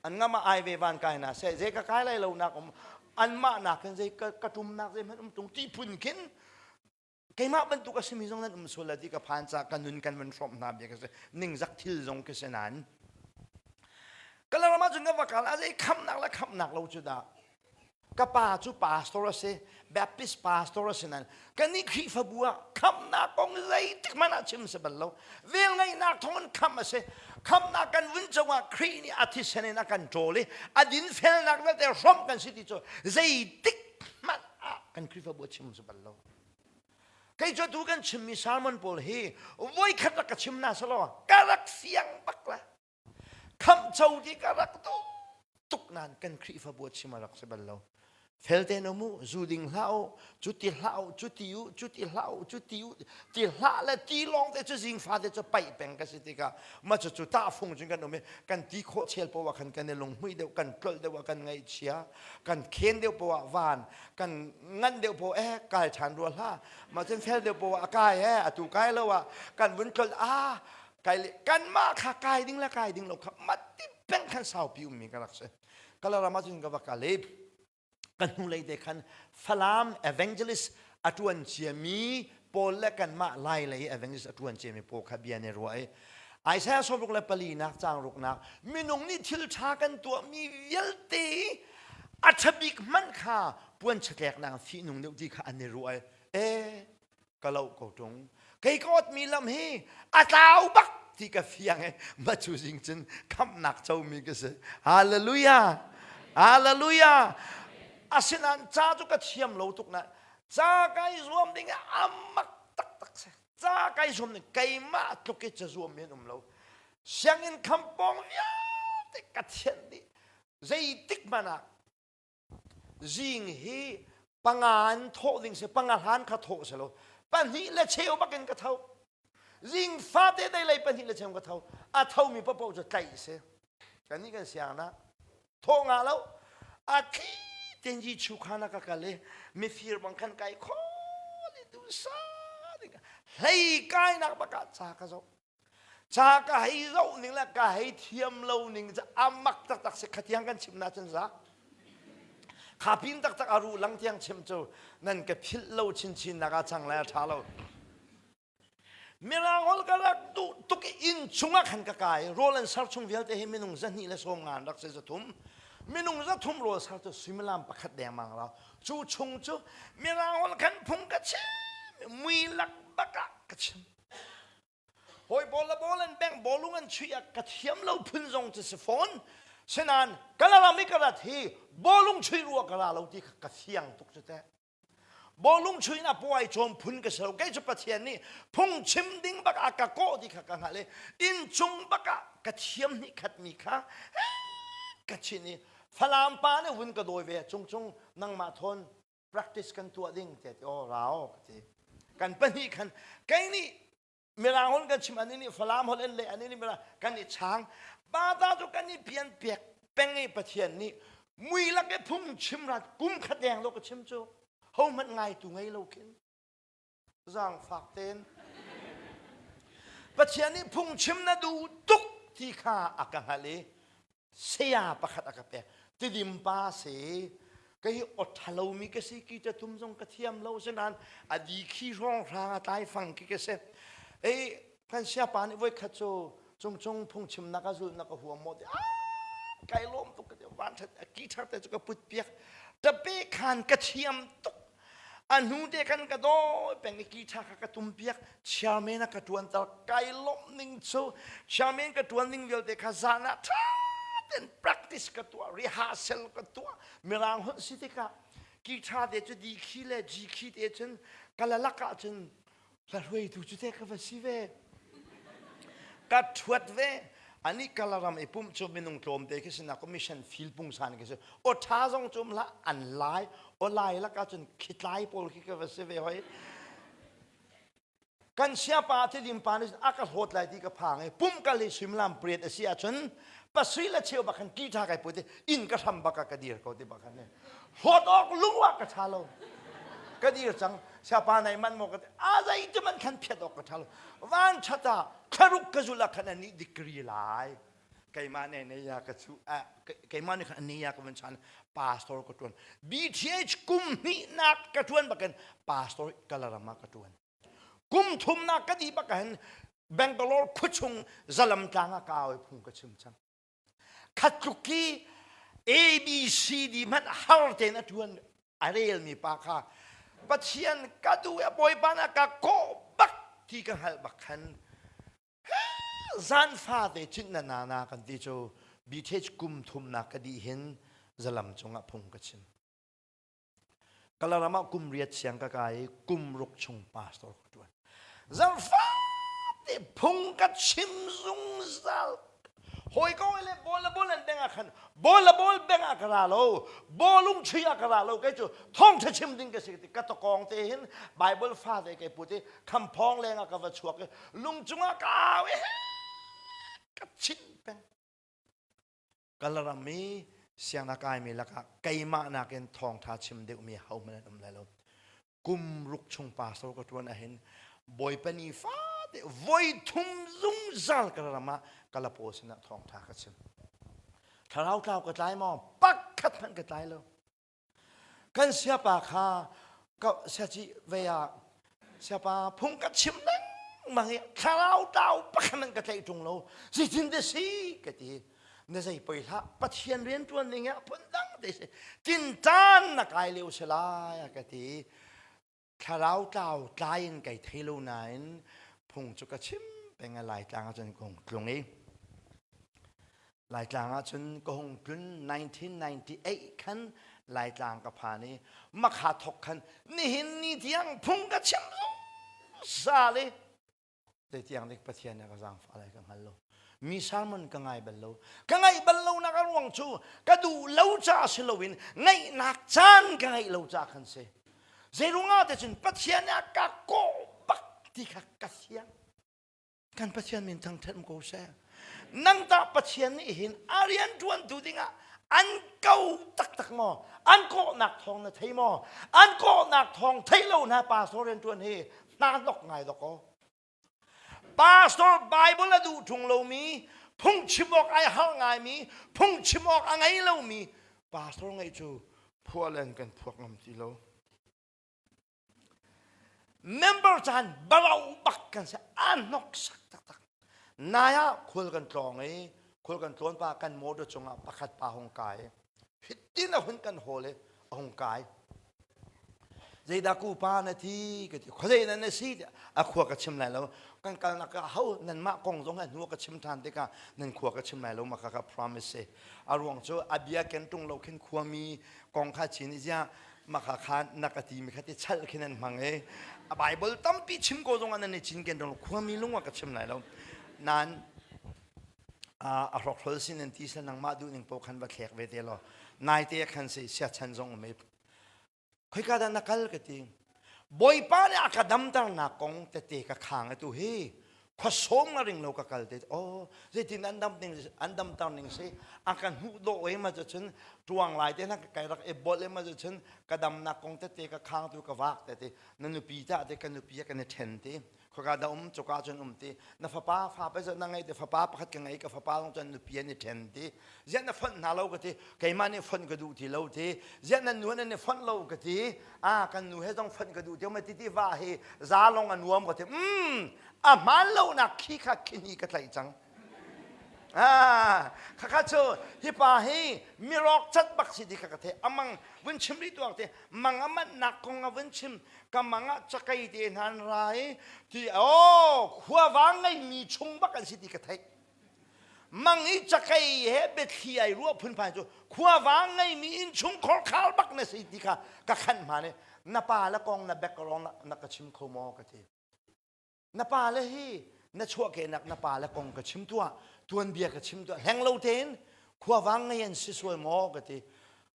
an ngam ah ai ve van kai na seh zei ka kai lai lo nak um anmah nakin zei ka, ka ṭumnak zei hmanh um tung ti phun khin keimah bantuk a simi zong nan um sual la ti ka phan ca ka nun kan van hrawmh hna bia ka si ningzak thil zong ka si nain Kalaram ah cun ka va kal a zei khamnak le khamnak lo cu dah ka pa cu pastor a si Baptist pastor a si nain kannih Khrihfabu ah khamnak kong zeitik hmanh ah chim si bal lo velngeihnak thawng in khamh a si khamnak kan vun cung ah Khrih nih a thisen in a kan ṭawl i a dinfelnak vialte hrawmh kan si ti cu zeitik hmanh ah kan Khrihfabu ah chim si bal lo kei cu tu kan chimmi sermon pawl hi voikhat rak ka chim na selaw ka rak fiang bak la Khamhco ti ka rak duh tuk nain kan Khrihfabu a chim a rak si bal lo. Fel tein um u, zu ding hlah u, cu ti hlah u, cu ti u, cu ti hlah u, cu ti u, ti hlah le ti lawng te cu zingfa te cu paih peng ka si tikah ma cu cu tahfung cun kan um i kan ti khawh chel poah khan kan i lunghmuih deuh, kan tlolh deuh ah kan ngaihchia, kan khen deuh poah van, kan nganh deuh poah eh kai ṭhan rua hlah, mah cun fel deuh poah a kai eh atu kai lo ah kan vun tlolh ah kai le kanmah kha kai ding le kai ding lo kha mati peng khan saupi ummi ka rak si kalaram ah cun ka va kal i ka hnulei te khan Falam evangelist a ṭuan ciami pawl le kanmah lai lei evangelist a ṭuan ciami pawl kha bia ne ruah i Isaiah sawmruk le pali nak caang ruknak minung nih thil ṭha kan tuahmi vialte a ṭhabik hmanh kha puan chatleknak fihnung deuh ti kha an i ruah i e ka lo ko ṭung kei ka otmi lam hi a tlau bak ti ka fiang i ma cu zing cun khamhnak comi ka si hallelujah hallelujah asinain ca cu ka thiam lo tuk na ca kai zuam ding ah amak taktak si ca kai zuam ding keimah tluk i ca zuam mi an um lo sianginn kham pawng vialte ka thianh dih zeitik hmanh ah Zing hi panga in thawh ding si panga hlan kha thawh si lo pahnih le cheu bakin ka tho zing fate dei lei pahnih le cheu ka tho a thomi paohpaoh cu tlaih si kannih kan siang na thawh nga lo a thli ten ji chu khana ka kal i mifir bang khan kai khol i du sa ding hlei kai nak bakah ca ka zoh Ca ka hei zoh ning le ka hei thiam lo ning cu a mak taktak si khatiang kan chim na cun za. Kha pin taktak a ruh lang tiang chim cu nan ka philh lo chinchin nak ah cang lai a ṭha lo. Mirang holh ka rak duh tuk i inn chungah khan ka kai rawl an ser chung vialte hi minung zahnih le sawm nga an rak si zathum. Minung zathum rawl ser cu suimilam pakhat dengmang rau. Cu chung cu mirang holh khan phung ka chim mui lak bak ah ka chim. Hawi ball le ball an bengh bawlung an chuih ah ka thiam lo phun zong cu si fawn. Sinain Kalaram i ka rat hi bawlung chuih rua ka ra lo ti kha ka fiang tuk cu teh. Bawlung chuih na puai cawm phun ka si lo. Kei cu Pathian nih phungchim ding bak ah ka kawh ti kha ka hngalh i innchung bak ah ka thiam hnih khat mi kha ka chin i Falam pa nih vun ka dawi ve cung cung nangmah thawn practice kan tuah ding tiah ti aw rao ka ti kan pahnih khan kei nih mirang holh kan chim ani nih falam holh in le ani nih mirang kan i chang pa ta cu kan i pian pek peng i pathian nih mui lak i phung chim rat kum khat deng lo ka chim cu ho hmanh ngai tu ngei lo khin zaangfak tein Pathian nih phungchim na duh tuk ti kha a ka hngalh i saya pakhat a ka pek tidim pa si kei aw ṭhalomi ka si ki tum zong ka thiam lo sinain a di khi hrawng hrang a tlai fang khi ka si ei kan siapa nih voikhat cu cungcung phungchimnak a zulhnak a huam maw ti ah kai lawm tuk ka ti van ṭhat ki ṭhar te cu ka put piak tape khan ka thiam tuk. A hnu te khan ka dawi peng i ki ṭha kha ka tumpiak. Chairman a ka ṭuanter. Kai lawmh ning cu chairman ka ṭuan ning vialte kha zan ah ṭha tein practice ka tuah, rehearsal ka tuah. Mirang holh si tikah ki ṭha te cu D khi le G khi te cun ka lalak ah cun hla hruaitu cu te ka va si ve. Ka ṭhuat ve. Ani Kalaram i pumh cu minung tlawmte khi si na commission field pungsan khi si. Aw ṭha zong cu um hlah an lai. Aw lai lakah cun khitlai pawl khi ka va si ve hoi. Kan siapa thilim pa nih a ka hlawt lai ti ka phang i pumh kal hi suimilam pariat a si ahcun pasui le cheu bak khan ki ṭha kai put i inn ka hram bak ah ka dir ko ti bak khan hlawt awk lung ah ka ṭha lo. Ka dir cang. Siapa nai man maw ka ti. A zei ti man khan phiat awk ka ṭha lo. Van ṭhat ah thlaruk ka zulh ah khan anih degree lai. Keimah nih ne ya ka chu keimah nih khan ani ya ka van chan pastor ka ṭuan. BTH kum hnihnak ka ṭuan bakin pastor Kalaram ah ka ṭuan. Kum thumnak ka dih bak hin Bangalore khuachung zalam tlang ah ka au i phung ka chim cang. Khat tluk khi A B C D hmanh har tein a ṭuan a relmi pa kha Pathian ka duh i Bawipa na ka kawh bak ti ka hngalh bak khan zan fate chin na na na kan ti cu BTH kum thumnak ka dih hin zalam cungah phung ka chim. Kalaram ah kum riat siang ka kai i kum ruk chung pastor ka ṭuan. Zarhfate phung ka chim zungzal. Hawi ko le bol le bol an beng ah khan bol le bol beng ah ka ra lo, bawlung chui ah ka ra lo kei cu thawngṭha chim ding ka si ka tawkawng te hin Bible fa te kei put i khamphawng leng ah ka va chuak i lung cungah ka au i ka chinh peng. Kalaram i sianginn kaimi lakah keimah nakin thawngṭha chim deuhmi hohmanh an um lai lo. Kum ruk chung pastor ka ṭuan ahhin Bawipa ni fate voi thum zungzal ka ram ah Kalapaw sinah thawngṭha ka chim. Thlarau tlau ka tlai maw? Pakhat hmanh ka tlai lo. Kan siapa kha ka siaci vei ah siapa phung ka chim lengmang i thlarau tlau pakhat an ka tlaih ṭung lo zeitin te si ka ti na zei poi hlah Pathian rian ṭuan ning ah phun dang te si tinṭan na kai lio si lai a ka ti Thlarau tlau tlai in kai thei lo nain phung cu ka chim peng i Laitlang ah cun ka hung tlung i Laitlang ah cun ka hung tlun 1998 khan Laitlang ka phan i makha thok khan nihin ni tiang phung ka chim zungzal i Zeitiang dik Pathian nih a ka zaangfah lai ka hngal lo. Mi sermon ka ngai bal lo. Ka ngaih bal lonak a ruang cu ka duh lo caah si loin ngaihnak caan ka ngeih lo caah khan si. Zeiruangah te cun Pathian nih a ka kawh bak ti kha ka fiang. Kan Pathian min thangṭhat ko seh. Nang tah Pathian nih hin a rian ṭuantu dingah an ko taktak maw? An kawhnak thawng na thei maw? An kawhnak thawng thei lo hna pastor rian ṭuan hi hna hnok ngai dok aw. Pastor Bible a duh ṭung lomi, phungchim awk ai har ngaimi, phungchim awk a ngei lomi pastor ngeih cu phuah len kan phuak ngam ti lo. Member caan baro bak kan si a hnoksak taktak. Nai ah khual kan tlawng i khual kan tlawn pa kan motor cungah pakhat pa hung kai. Hitin a hun kan hawl i a hung kai. Zeidah ku pa na thi ka ti khuazei nan na si tiah a khua ka chim lai lo kan kalnak ah ho nanmah kong zong a hnu ka chim ṭhan tikah nan khua ka chim lai lo ma kha ka promise si a ruang cu a bia ken ṭung lo khin khuami kong kha chin i ziah maka kha na ka ti mi kha ti chal khin an hmang i a Bible tampi chim ko zong ah nan i cin ken ṭung lo khuami lung ah ka chim lai lo nan a hrokhrol sin an ti sel nangmah duh ning paoh khan va thlek ve te law naite khan si siachan zong um i khoika dah na kal ka ti bawipa nih a ka damternak kong tete ka khang atu hi khuasawm nga ring lo ka kal te oh zeitin an dam ning an damter ning si a ka hnuh dawh e ma cun tuang lai te na kai rak e bol e ma cun ka damnak kong tete ka khang tu ka vak te te na nupi ta te ka nupi ka ni then te khoka dah um cuka cun um ti na fapa fa pe na ngei te fapa pakhat ka ngei ka fapa lawng cun nupi an i then ti ziah na fonh hna lo ka ti keimah nih fonh ka duh ti lo ti ziah nan nu nan i fonh lo ka ti a kan nu he zong fonh ka duh ti ma ti ti va hi za long a nuam ka ti mm a hmaan lo nak khi kha khini ka tlaih cang. Ah, khakha cu hi pa hi mirawk cat bak si ti kha ka theih. Amang vun chim rih tuak te mang a manhnak kong a vun chim ka mang ah cakei te hna an ra i ti oh khuavang ngeimi chung bak an si ti ka theih. Mang i cakei he biathli ai ruah phunphai cu khuavang ngeimi innchung khorkhar bak na si ti kha ka khanh hma ne na pa le kong na background na ka chim kho maw ka ti. Na pale hi na chuahkehnak na pale kong ka chim tuah, tuanbia ka chim tuah, hleng lo tein khuavang ngei an si sual maw ka ti.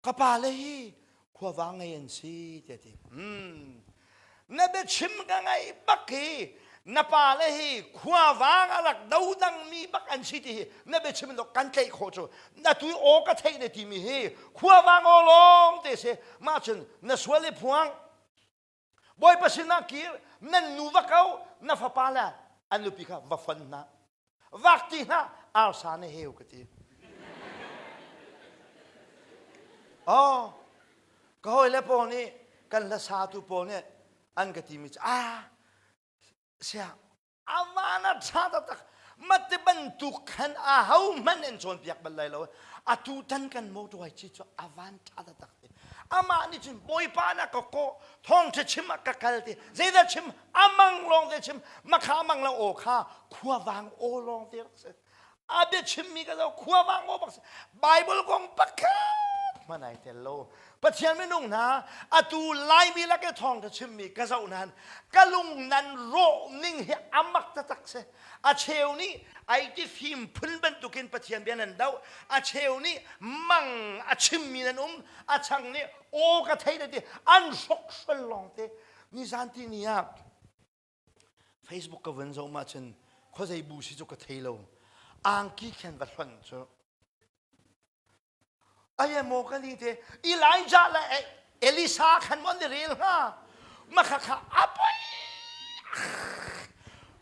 Ka pale hi khuavang ngei an si tiah ti. Hmm. Na biachim ka ngaih bak hi na pale hi khuavang a rak dodangmi bak an si ti hi na biachim in kan tlaih khawh cu na tu aw ka theih na timi hi khuavang aw lawng te si mah cun na sual i phuang Bawipa sinah kir, nan nu va ko, na fapa le an nupi kha va fon hna. Vak ti hna, arsa na heu ka ti. Oh, ka hawile pawl nih kan hlasatu pawl nih an ka timi cu ah sia A van a ṭha taktak. Mate bantuk khan aho hmanh an cawnpiak bal lai lo. Atu tan kan motor ci cu a van ṭha taktak ti. Amah nih cun Bawipa na ka kawh, thawngṭha chim ah ka kal ti. Zeidah chim? Amang lawng te chim. Makha amang lo aw kha khuavang aw lawng te rak si. A bia chimmi ka zo khuavang aw bak si. Bible kong pakhat hmanh ai tel lo. Pathian minung hna atu Laimi lak i thawngṭha chimmi ka zoh nain ka lung nan rawh ning hi a mak taktak si. A cheu nih ai ti fim phun bantukin Pathian bia nan doh. A cheu nih mang a chimmi nan um. A chang nih aw ka thei na ti an hrokhrol lawng te. Nizan ti ni ah Facebook ka vun zoh mah cun khuazei bu si cu ka thei lo. Angki khan va hlonh cu Ai maw kan ni te Elijah le Elisa khan mon ni rel hnga makha kha apoi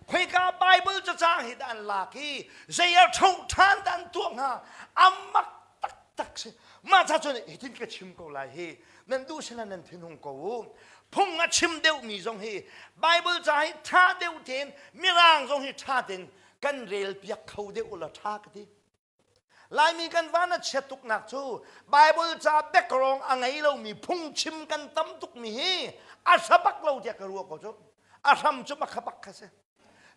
khoika Bible cacang hi dah an lak i zei a tho than dah an tuah hnga amak taktak si mah ca cun hitin ka chim ko lai hi nan duh sila nan thinhung ko u phung a chim deuh mi zong hi Bible ca hi tha deuh tein mirang zong hi tha tein kan rel piak kho deuh la tha ka ti Laimi kan van a chiat tuknak cu Bible ca background a ngei lomi phungchim kan tam tukmi hi a hra bak lo tiah ka ruah ko cu. A hram cu makha bak kha si.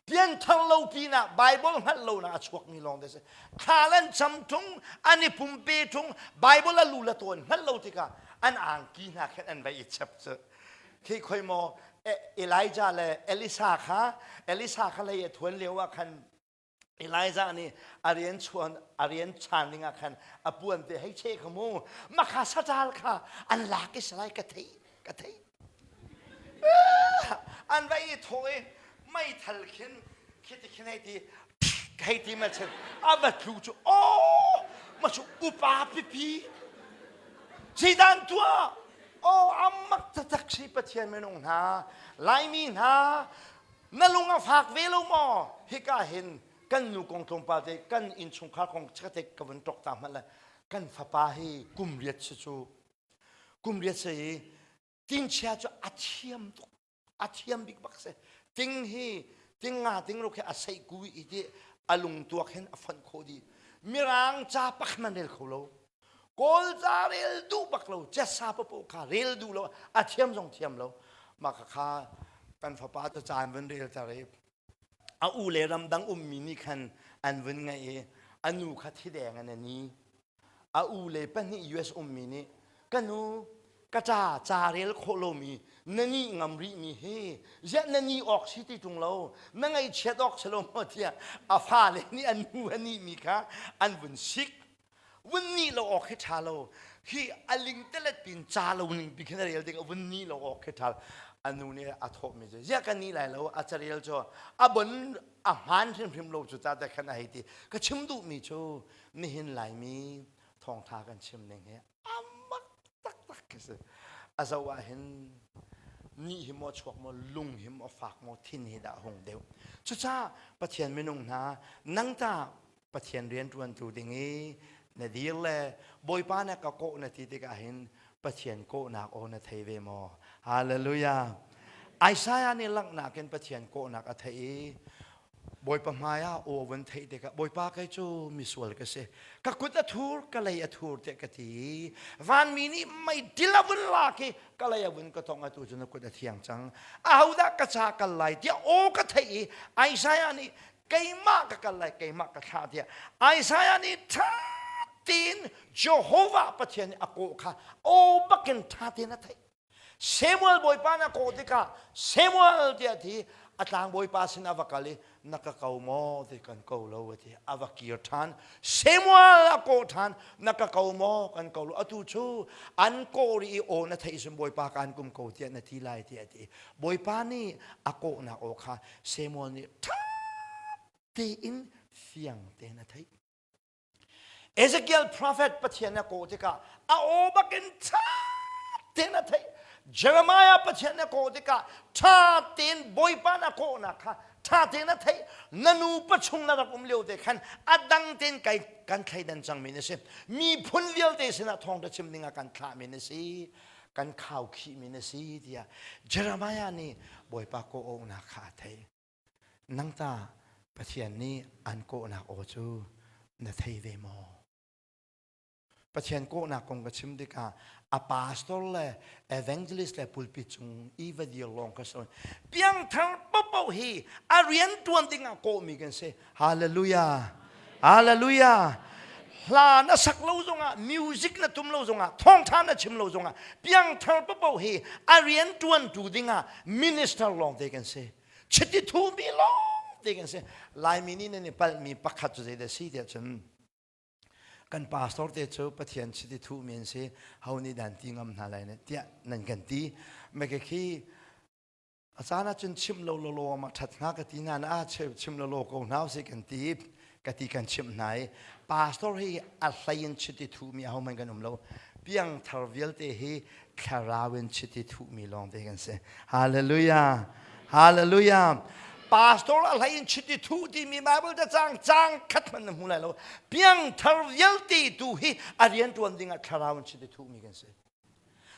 Pianthar lo pinah Bible hngalh lonak a chuakmi lawng te si. Thla an cam tung, an i pumpe tung, Bible a lu le tawn hngalh lo tikah an angki hna khin an vai i chep cu. Khi khoi maw Elijah le Elisa kha Elisa kha lei a thuan lio ah khan Elijah nih a rian chuan a rian chan ding ah khan a puan te hei che kha mu makha saṭal kha an lak i salai ka thei ka thei an va i thawh i meithal khin khiti khin hei ti hei ti ma chin a va tlu cu oh ma cu upa pipi zeidan tuah oh amak taktak si Pathian minung hna Laimi hna Na lung a fak ve lo maw? Hika hin kan nu kong tlawmpal te kan innchungkhar kong chikkhatte ka vun ṭok ta hmanh le kan fapa hi kum riat si cu kum riat si i tingchia cu a thiam tuk a thiam bik bak si ting hi ting nga ting ruk hi a seih ku i ti a lung tuak hin a fonh khawh dih mirang ca pakhat man rel kho lo Kawl ca rel duh bak lo, cessa papoh kha rel duh lo, a thiam zong thiam lo. Mah kha kha kan fapa cu ca an vun rel tar i a u le ramdang ummi nih khan an vun ngaih i a nu kha thideng an ani. A u le pahnih US ummi nih ka nu ka ca ca rel khawh lomi na nih ngam rihmi hi ziah na nih awk si ti ṭung lo na ngaihchiat awk si lo maw tiah a fale nih an nu a nihmi kha an vun sik vun nih lo awk hi ṭha lo hi a ling telet pin ca lo ning pi khin a rel ding a vun nih lo awk hi ṭha a nu nih a thawhmi cu ziah ka nih lai lo a carel cu a bon a hmaan hrimhrim lo cu ta te khan a hei ti ka chim duhmi cu nihin laimi thawngṭha kan chim ning hi a mak taktak khi si a zoh ah hin ni hi maw chuak maw lung hi maw fak maw thin hi dah hung deuh cucaah Pathian minung hna nang ta Pathian rianṭuantu ding i na dir le Bawipa na ka kawh na ti tikah hin Pathian kawhnak aw na thei ve maw? Hallelujah! Isaiah nih langhnak in Pathian kawhnak a theih i. Bawipa hmai ah aw van theih tikah Bawipa kei cu misual ka si. Ka kut a thur, ka lei a thur tiah ka ti. Vanmi nih meidil a vun lak i ka lei a vun ka tong atu cu na kut a thiang cang. Ahodah ka ca kal lai tiah aw ka theih i Isaiah nih keimah ka kal lai, keimah ka thlah tiah Isaiah nih ṭha tein Jehovah Pathian nih a kawh kha aw bakin ṭha tein a theih. Samuel bawipa na kawh tikah Samuel tiah ti a tlang bawipa sin a va kal i na ka ko maw ti kan ko lo a ti a va kir ṭhan Samuel a kawh ṭhan na ka ko maw kan ko lo atu cu an kawh rih i aw na theih cun bawipa kaan kum ko tiah na ti lai tiah a ti bawipa nih a kawhnak aw kha Samuel nih ṭha tein fiang tein a theih Ezekiel prophet Pathian a kawh tikah a aw bakin ṭha tein a theih. Jeremiah Pathian a kawh tikah ṭha tein Bawipa na kawhnak kha ṭha tein a theih. Na nu pachung na rak um lio te khan a dang tein kai kan thleidan cangmi na si. Miphun vialte sinah thawngṭha chim dingah kan thlahmi na si. Kan khaukhihmi na si tiah Jeremiah nih Bawipa kawh awknak kha a theih. Nang ta Pathian nih an kawhnak aw cu na thei ve maw? Pathian kawhnak kong ka chim tikah a pastor le evangelist le pulpit cung i va dir lawng ka si. Piangthar paohpaoh hi a rian tuan dingah kawhmi kan si. Hallelujah. Hallelujah. Hla na sak lo zongah, music na tum lo zongah, thawngtha na chim lo zongah, piangthar paohpaoh hi a rian tuantu dingah minister lawng te kan si. Chiti thumi lawng te kan si. Laimi nih nan i palhmi pakhat cu zeidah si tiah cun kan pastor te cu Pathian chiti thuhmi an si ho nih dan ti ngam hna lai ne tiah nan kan ti. Meke khi a caan ah cun chim lo lawlaw ma ṭhat hnga ka ti na na chim lo law ko hna usih kan ti ka ti kan chimh hna i pastor hi a hlei in chiti thuhmi ahohmanh kan um lo piangthar vialte hi thlarau in chiti thuhmi lawng te kan si hallelujah hallelujah pastor a hlei in chiti thuh timi bible ta cang cang khat hmanh na hmu lai lo piangthar vialte tu hi a rian tuan ding ah thlarau in chiti thuhmi kan si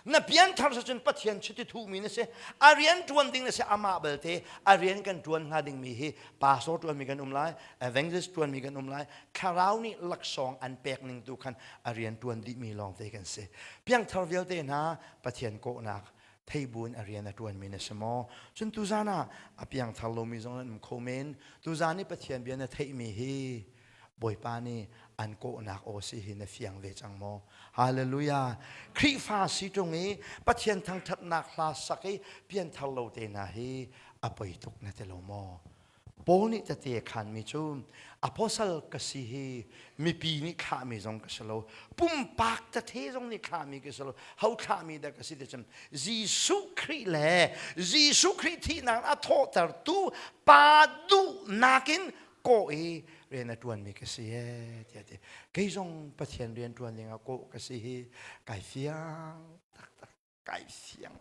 Na pianthar cun Pathian chiti thuhmi na si. A rian ṭuan ding na si amah belte a rian kan ṭuan hnga dingmi hi pastor ṭuanmi kan um lai, evangelist ṭuanmi kan um lai, thlarau nih laksawng an pek ning tu khan a rian ṭuan dihmi lawngte kan si. Piangthar vialte hna Pathian kawhnak theibu in a rian a ṭuanmi na si maw? Cun tuzan ah a piangthar lomi zong nan um kho men. Tuzan i Pathian bia na theihmi hi Bawipa nih an kawhnak aw si hi na fiang ve cang maw? Hallelujah! Khrihfa si ṭung i Pathian thangṭhatnak hla sak i pianthar lo te hna hi a poi tuk na ti lo maw? Paul nih tete a khanmi cu apostle ka si hi mipi nih thlahmi zong ka si lo pumpak tete zong nih thlahmi ka si lo ho thlahmi dah ka si ti cun Jesuh Khrih le Jesuh Khrih thihnak a thawhtertu pa duhnak in kawh i rian a ṭuanmi ka si ee tiah ti kei zong Pathian rian ṭuan dingah kawh ka si hi kai fiang taktak kai fiang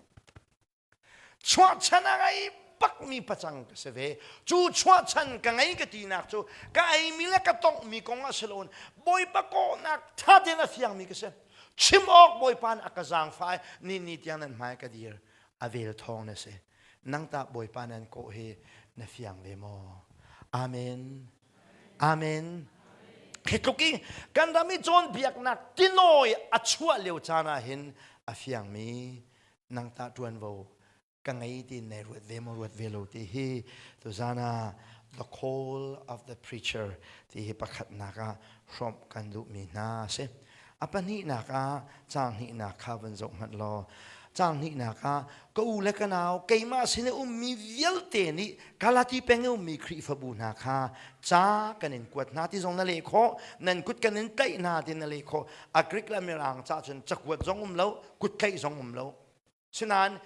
chuahchan a ngei bakmi pacang ka si ve cu chuahchan ka ngei ka tinak cu ka eimi le ka tonghmi kong a si loin Bawipa kawhnak ṭha tein a fiangmi ka si chim awk Bawipa nih a ka zaangfah i ni ni tiang nan hmai ka dir a vel thawng na si Nang tah Bawipa nan kawh hi na fiang ve maw? Amen. Amen. Hi tluk i kan ram i cawnpiaknak tinawi a chuah lio caan ah hin a fiangmi nang tah ṭuanvo ka ngei ti nai ruat ve maw ruat ve lo ti hi tuzan ah the call of the preacher ti hi pakhatnak ah hrawmh kan duhmi hna a si. A pahnihnak ah caang hnihnak kha van zoh hmanh law caang hnihnak ah ka u le ka nau keimah sin i ummi vialte nih Galati peng i ummi Khrihfabu hna kha ca kan in kuat hna ti zong na leh khawh nan kut kan in tlaih hna ti na leh khawh a Greek le Mirang ca cun cakuat zong um lo kut tlaih zong um lo sinain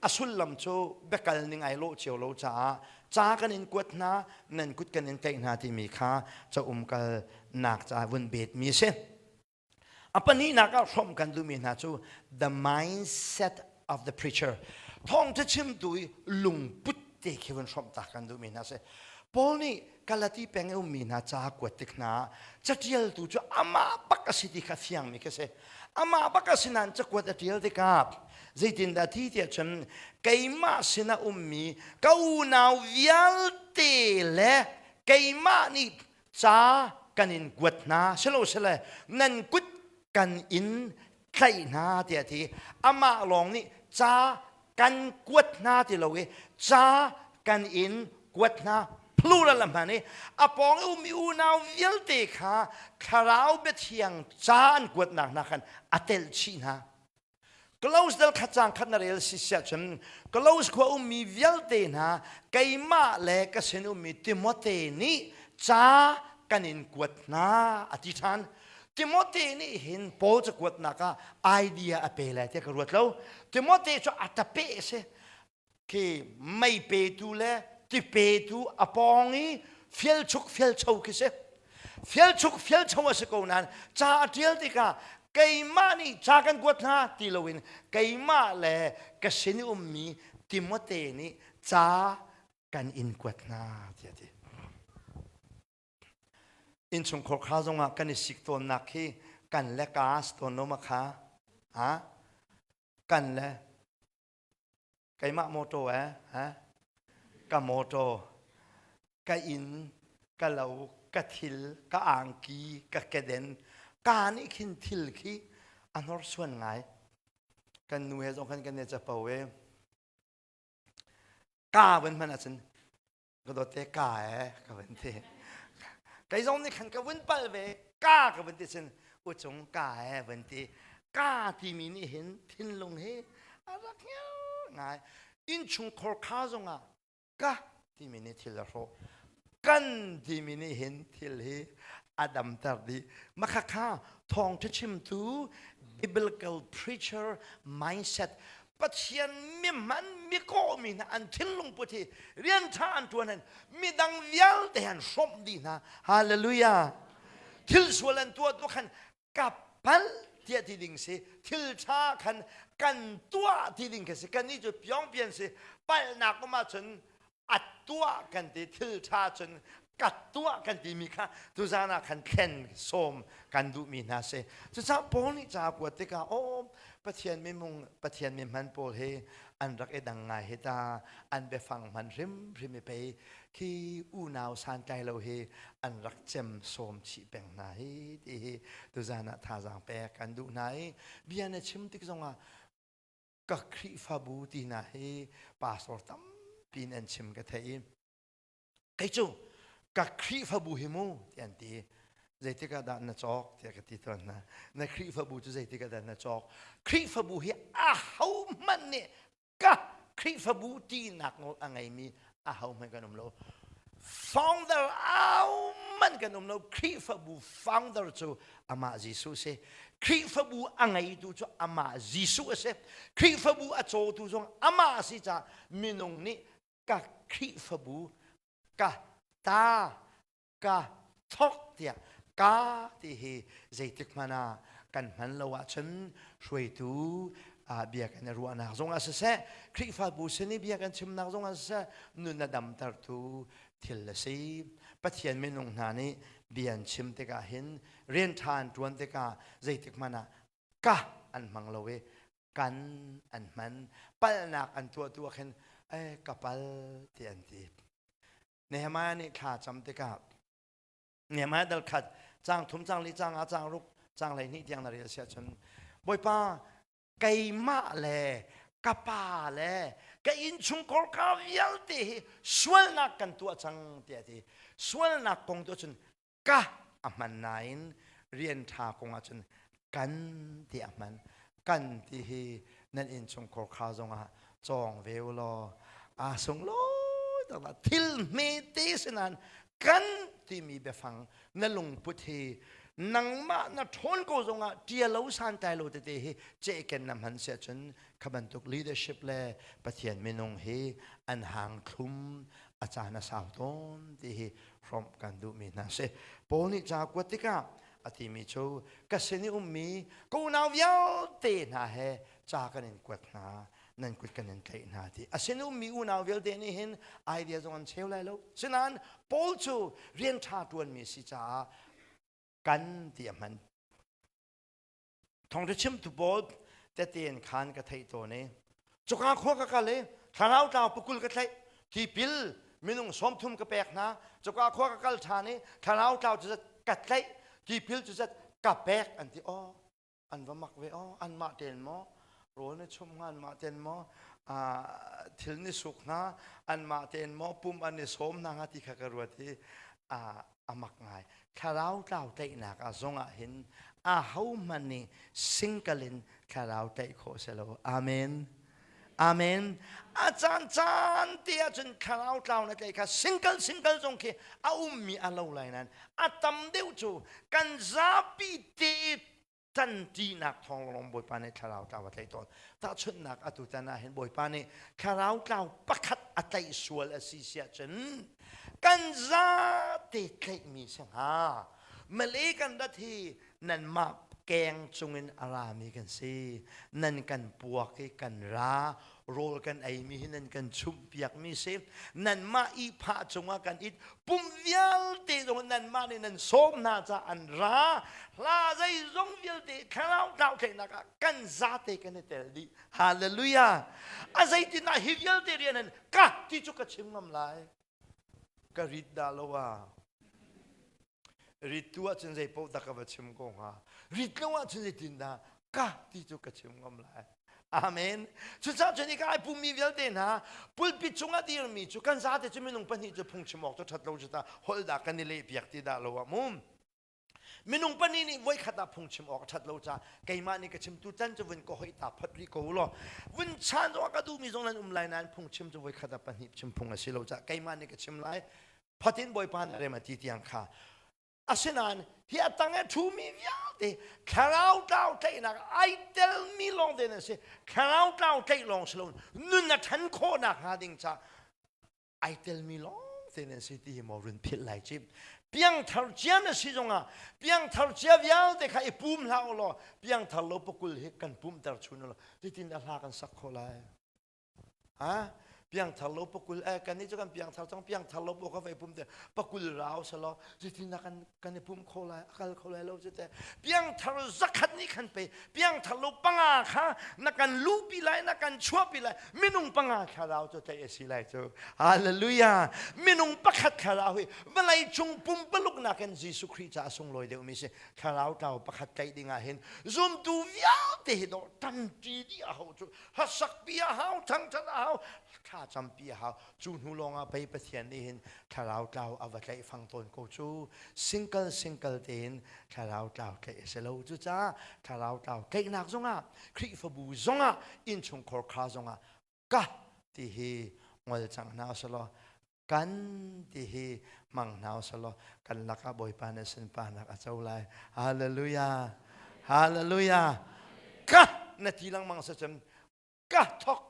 a sullam cu biakal ning ai lawh cio lo caah ca kan in kuat hna nan kut kan in tlaih hna timi kha ca umkal nak ca vun bet mi a si a pahnihnak ah hrawmh kan duhmi hna cu the mindset of the preacher thawngtha chimtu i lungput te khi vun hrawmh tak kan duhmi hna si Paul nih Galati peng i ummi hna ca kuat tik hna ah catialtu cu amah bak a si ti kha fiangmi khi si amah bak a si nain cakuat a ṭial tikah zeitindah ti tiah cun keimah sinah ummi ka unau vialte le Keimah nih ca kan in kuat hna silosile nan kut kan in tlaih hna tiah a ti. Amah lawng nih ca kan kuat hna ti lo i ca kan in kuat hna plural a hman i a pawng i ummi unau vialte kha thlarau biathiang ca an kuatnak hna khan a telh chih hna. Close dal khat cang khat na rel si siah cun Close khua ummi vialte hna keimah le ka sin ummi Timote nih ca kan in kuat hna a ti ṭhan. Timote nih hin Paul cakuatnak ah idea a pe lai tiah ka ruat lo. Timote cu a tape a si. Khi mei petu le ti petu a pawng i fialchuk fialcho khi si. Fialchuk fialcho a si ko nain ca a ṭial tikah keimah nih ca kan kuat hna ti loin keimah le ka sin i ummi Timote nih ca kan in kuat hna tiah a ti. Innchungkhar kha zongah kan i sik tawnnak hi kan le ka si tawn lo ma kha? Ha? Kan le Keimah mawṭaw eh, ha? Ka mawṭaw, ka inn, ka lo, ka thil, ka angki, ka keden, ka nih khin thil khi a hnorsuan ngai. Kan nu he zong khan kan i capo i ka van hman ahcun ka dawt te ka eh ka van ti. Kei zong nih khan ka vun pal ve ka ka vun ti cun uchung ka eh van ti. Ka timi nih hin thinlung hi a rak hngal ngai. Innchungkhar kha zongah ka timi nih thil a hrawh. Kan timi nih hin thil hi a damter dih. Makhakha thawngṭha chimtu biblical preacher mindset Pathian mihman mikawhmi hna an thinlung put hi rian ṭha an ṭuan an midang vialte han hrawmh dih hna. Hallelujah. Thil sual an tuah tu khan ka palh tiah ti ding si thil ṭha khan kan tuah ti ding khi si kan nih cu piongpian si palhnak um ahcun a tuah kan ti thil ṭha cun ka tuah kan timi kha tuzan ah khan thlen sawm kan duhmi hna si. Cucaah Paul nih ca a kuat tikah aw Pathian mimung Pathian mi hman pawl hi an rak i dang ngai hi ta an biafang hman hrimhrim i pei khi unau santlai lo hi an rak cem sawm chih peng hna hi ti hi tuzan ah thazaang pek kan duh hna i bia na chim tik zongah ka Khrihfabu ti hna hi pastor tampi in an chim ka theih i kei cu ka Khrihfabu hi mu ti an ti. Zeitik ah dah na cawk tiah ka ti tawn hna. Na Khrihfabu cu zeitik ah dah na cawk? Khrihfabu hi ahohmanh nih ka Khrihfabu tinak nawl a ngeimi ahohmanh kan um lo. Founder ahohmanh kan um lo. Khrihfabu founder cu amah Jesuh si. Khrihfabu a ngeitu cu amah Jesuh a si. Khrihfabu a cawtu zong amah a si caah minung nih ka Khrihfabu ka ta ka thawk tiah ka ti hi zeitik hmanh ah kan hman lo ahcun hruaitu bia kan i ruahnak zongah siseh Khrihfabu sin i bia kan chimnak zongah siseh nun a damtertu thil a si. Pathian minung hna nih bia an chim tikah hin rian ṭha an ṭuan tikah zeitik hmanh ah ka an hmang lo i kan an hman. Palhnak an tuah tu ah khin eh ka pal ti an ti. Nehemiah nih thla cam tikah Nehemiah dal khat cang thum cang li cang a cang ruk cang 12 tiang na rel siah cun Bawipa keimah le ka pa le ka innchungkhar ka vialte hi sualnak kan tuah cang tiah ti sualnak kong tu cun ka a hman nain rian ṭha kong ahcun kan ti a hman. Kan ti hi nan innchungkhar kha zongah cawng ve u law aa sunglawi taktak. Thil hmete si nain kan timi biafang na lungput hi nangmah na ṭhawn ko zongah ṭialo santlai lo tete hi cehken na hman si ahcun kha bantuk leadership le Pathian minung hi an hang thlum a caan a sau tawn ti hi hrawmh kan duhmi hna si. Paul nih ca kuat tikah a timi cu ka sin i ummi ka unau vialte hna he ca kan in kuat hna nan kut kan in tlaih hna ti a sin ummi unau vialte nih hin idea zong an cheu lai lo. Sinain Paul cu rian ṭha ṭuanmi si caah kan ti a hman. Thawngṭha chimtu pawl tete in khan ka theih tawn i cuka khua ka kal i thlarau tlau pakul ka tlaih tipil. Minung 30 ka pek hna. Cuka khua ka kal ṭhan i thlarau tlau cu zat ka tlaih, tipil cu zat ka pek an ti. Aw, an va mak ve aw, anmah tein maw rawl ni chumh hnga, anmah tein maw thil ni suk hna, anmah tein maw pum an i sawm hna hnga ti kha ka ruat i a mak ngai. Thlarau tlau tlaihnak ah zong ah hin ahohmanh nih singkal in thlarau tlaih khawh si lo. Amen. Amen. A caan caan te ahcun thlarau tlau na tlaih kha single single zong khi a ummi a lo lai nain a tam deuh cu kan zapi te i ṭanṭinak thawng lawng Bawipa nih thlarau tlau a tlaih tawn. Tahchunhnak atu tan ah hin Bawipa nih thlarau tlau pakhat a tlaih sual a si siah cun kan zate tlaihmi si hnga. Malay kan rat hi nanmah keng cungin a rami kan si. Nan kan puak i kan ra. Rawl kan eimi hi nan kan chumhpiakmi si. Nanmah ihphah cungah kan it. Pum vialte zong nanmah nih nan sawm hna caah an ra. Hla zeizong vialte thlarau tlau ah kan zate kan i tel dih. Hallelujah. A zeitin ah hi vialte rian an ka ti cu ka chim ngam lai. Ka rit dah lo ah. Rit tu ahcun zei paoh dah ka va chim ko hnga. Rit lo ahcun zeitindah ka ti cu ka chim ngam lai. Amen. Cucaah cun hika ai pummi vialte hna pulpit cungah dirmi cu kan zate cu minung pahnih cu phungchim awk cu ṭhat lo cu ta holh dah kan i lehpiak ti dah lo ah mu. Minung pahnih nih voikhat ah phungchim awk a ṭhat lo caah keimah nih ka chim tu can cu vun ka hoih ta phot rih ko law vun chan zong ka duhmi zong nan um lai nain phungchim cu voikhat ah pahnih chim phung a si lo caah keimah nih ka chim lai. Phatin Bawipa nih rem a ti tiang kha asinain hi a tang i ṭhumi vialte thlarau tlau tlaihnak ai telmi lawng te nan si. Thlarau tlau tlaih lawng si loin nun a ṭhan khawhnak hnga ding ca ai telmi lawng te nan si ti hi maw run philh lai cim. Piangthar cia na si zongah piangthar cia vialte kha i pum hlah u law piangthar lo pakul hi kan pumter chun u law titin a hla kan sak khawh lai. Ha? Piangthar lo pakul eh kan nih cu kan piangthar cang piangthar lo pawl kha vai pum te pakul rau selaw zeitin dah kan kan i pum kho lai a kal kho lai lo cu te piangthar zakhat nih khan pe piangthar lo panga kha na kan luhpi lai na kan chuahpi lai minung panga thlarau cu tlaih a si lai cu hallelujah minung pakhat thlarau hi vawlei cung pumpaluk nakin Jesuh Khrih ca a sunglawi deuhmi si thlarau tlau pakhat tlaih ding ah hin zumtu vialte hi dawh ṭanṭi dih a hau cu Hlasakpi a hau, thangṭhat a hau, thlacampi a hau. Cu hnu lawngah pei Pathian nih hin thlarau tlau a va tlaih fang tawn ko cu. Single single tein thlarau tlau tlaih a si lo. Cucaah thlarau tlau tlaihnak zongah, Khrihfabu zongah, innchungkhar kha zongah ka ti hi ngol cang hna usalaw kan ti hi hmang hna usalaw kan lakah Bawipa nih sunparnak a co lai. Hallelujah. Hallelujah. Ka na ti lengmang si cun ka thok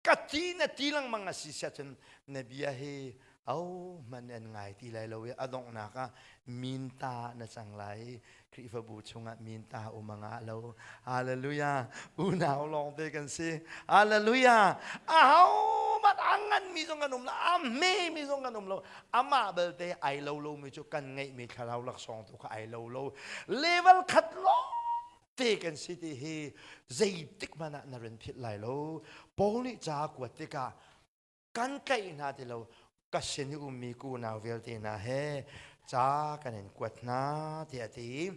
ka ti na ti lengmang a si sia cun na bia hi au man an ngai ti lai lo i a donghnak ah minta na cang lai. Khrihfabu chungah minta um a ngah lo. Hallelujah. Unau lawng te kan si. Hallelujah. Aho mat a nganmi zong kan um lo, a hmemi zong kan um lo. Amah belte ai lo lomi cu kan ngeihmi thlarau laksawng tu kha ai lo lo. Level khat lawng te kan si ti hi zeitik hmanh ah na rin philh lai lo. Paul nih ca a kuat tikah kan tlaih hna ti lo ka sin i ummi unau vialte hna he ca kan in kuat hna tiah a ti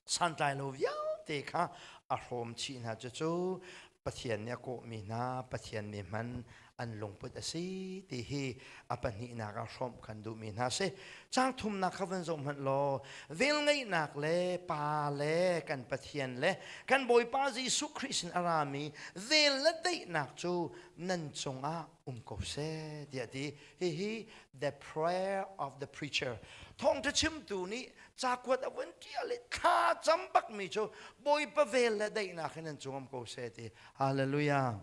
santlai lo vialte kha a hrawm chih hna cucu Pathian nih a kawhmi hna Pathian mi hman an lungput a si ti hi a pahnihnak ah hrawmh kan duhmi hna si cang thumnak kha van zoh hmanh law velngeihnak le pa le kan Pathian le kan Bawipa Jesuh Khrih sin a rami vel le daihnak cu nan cungah um ko seh tiah ti. Hihi the prayer of the preacher. Thawngṭha chimtu nih cakuat a vun ṭial i thla cam bakmi cu Bawipa vel le daihnak in nan cung um ko seh ti. Hallelujah.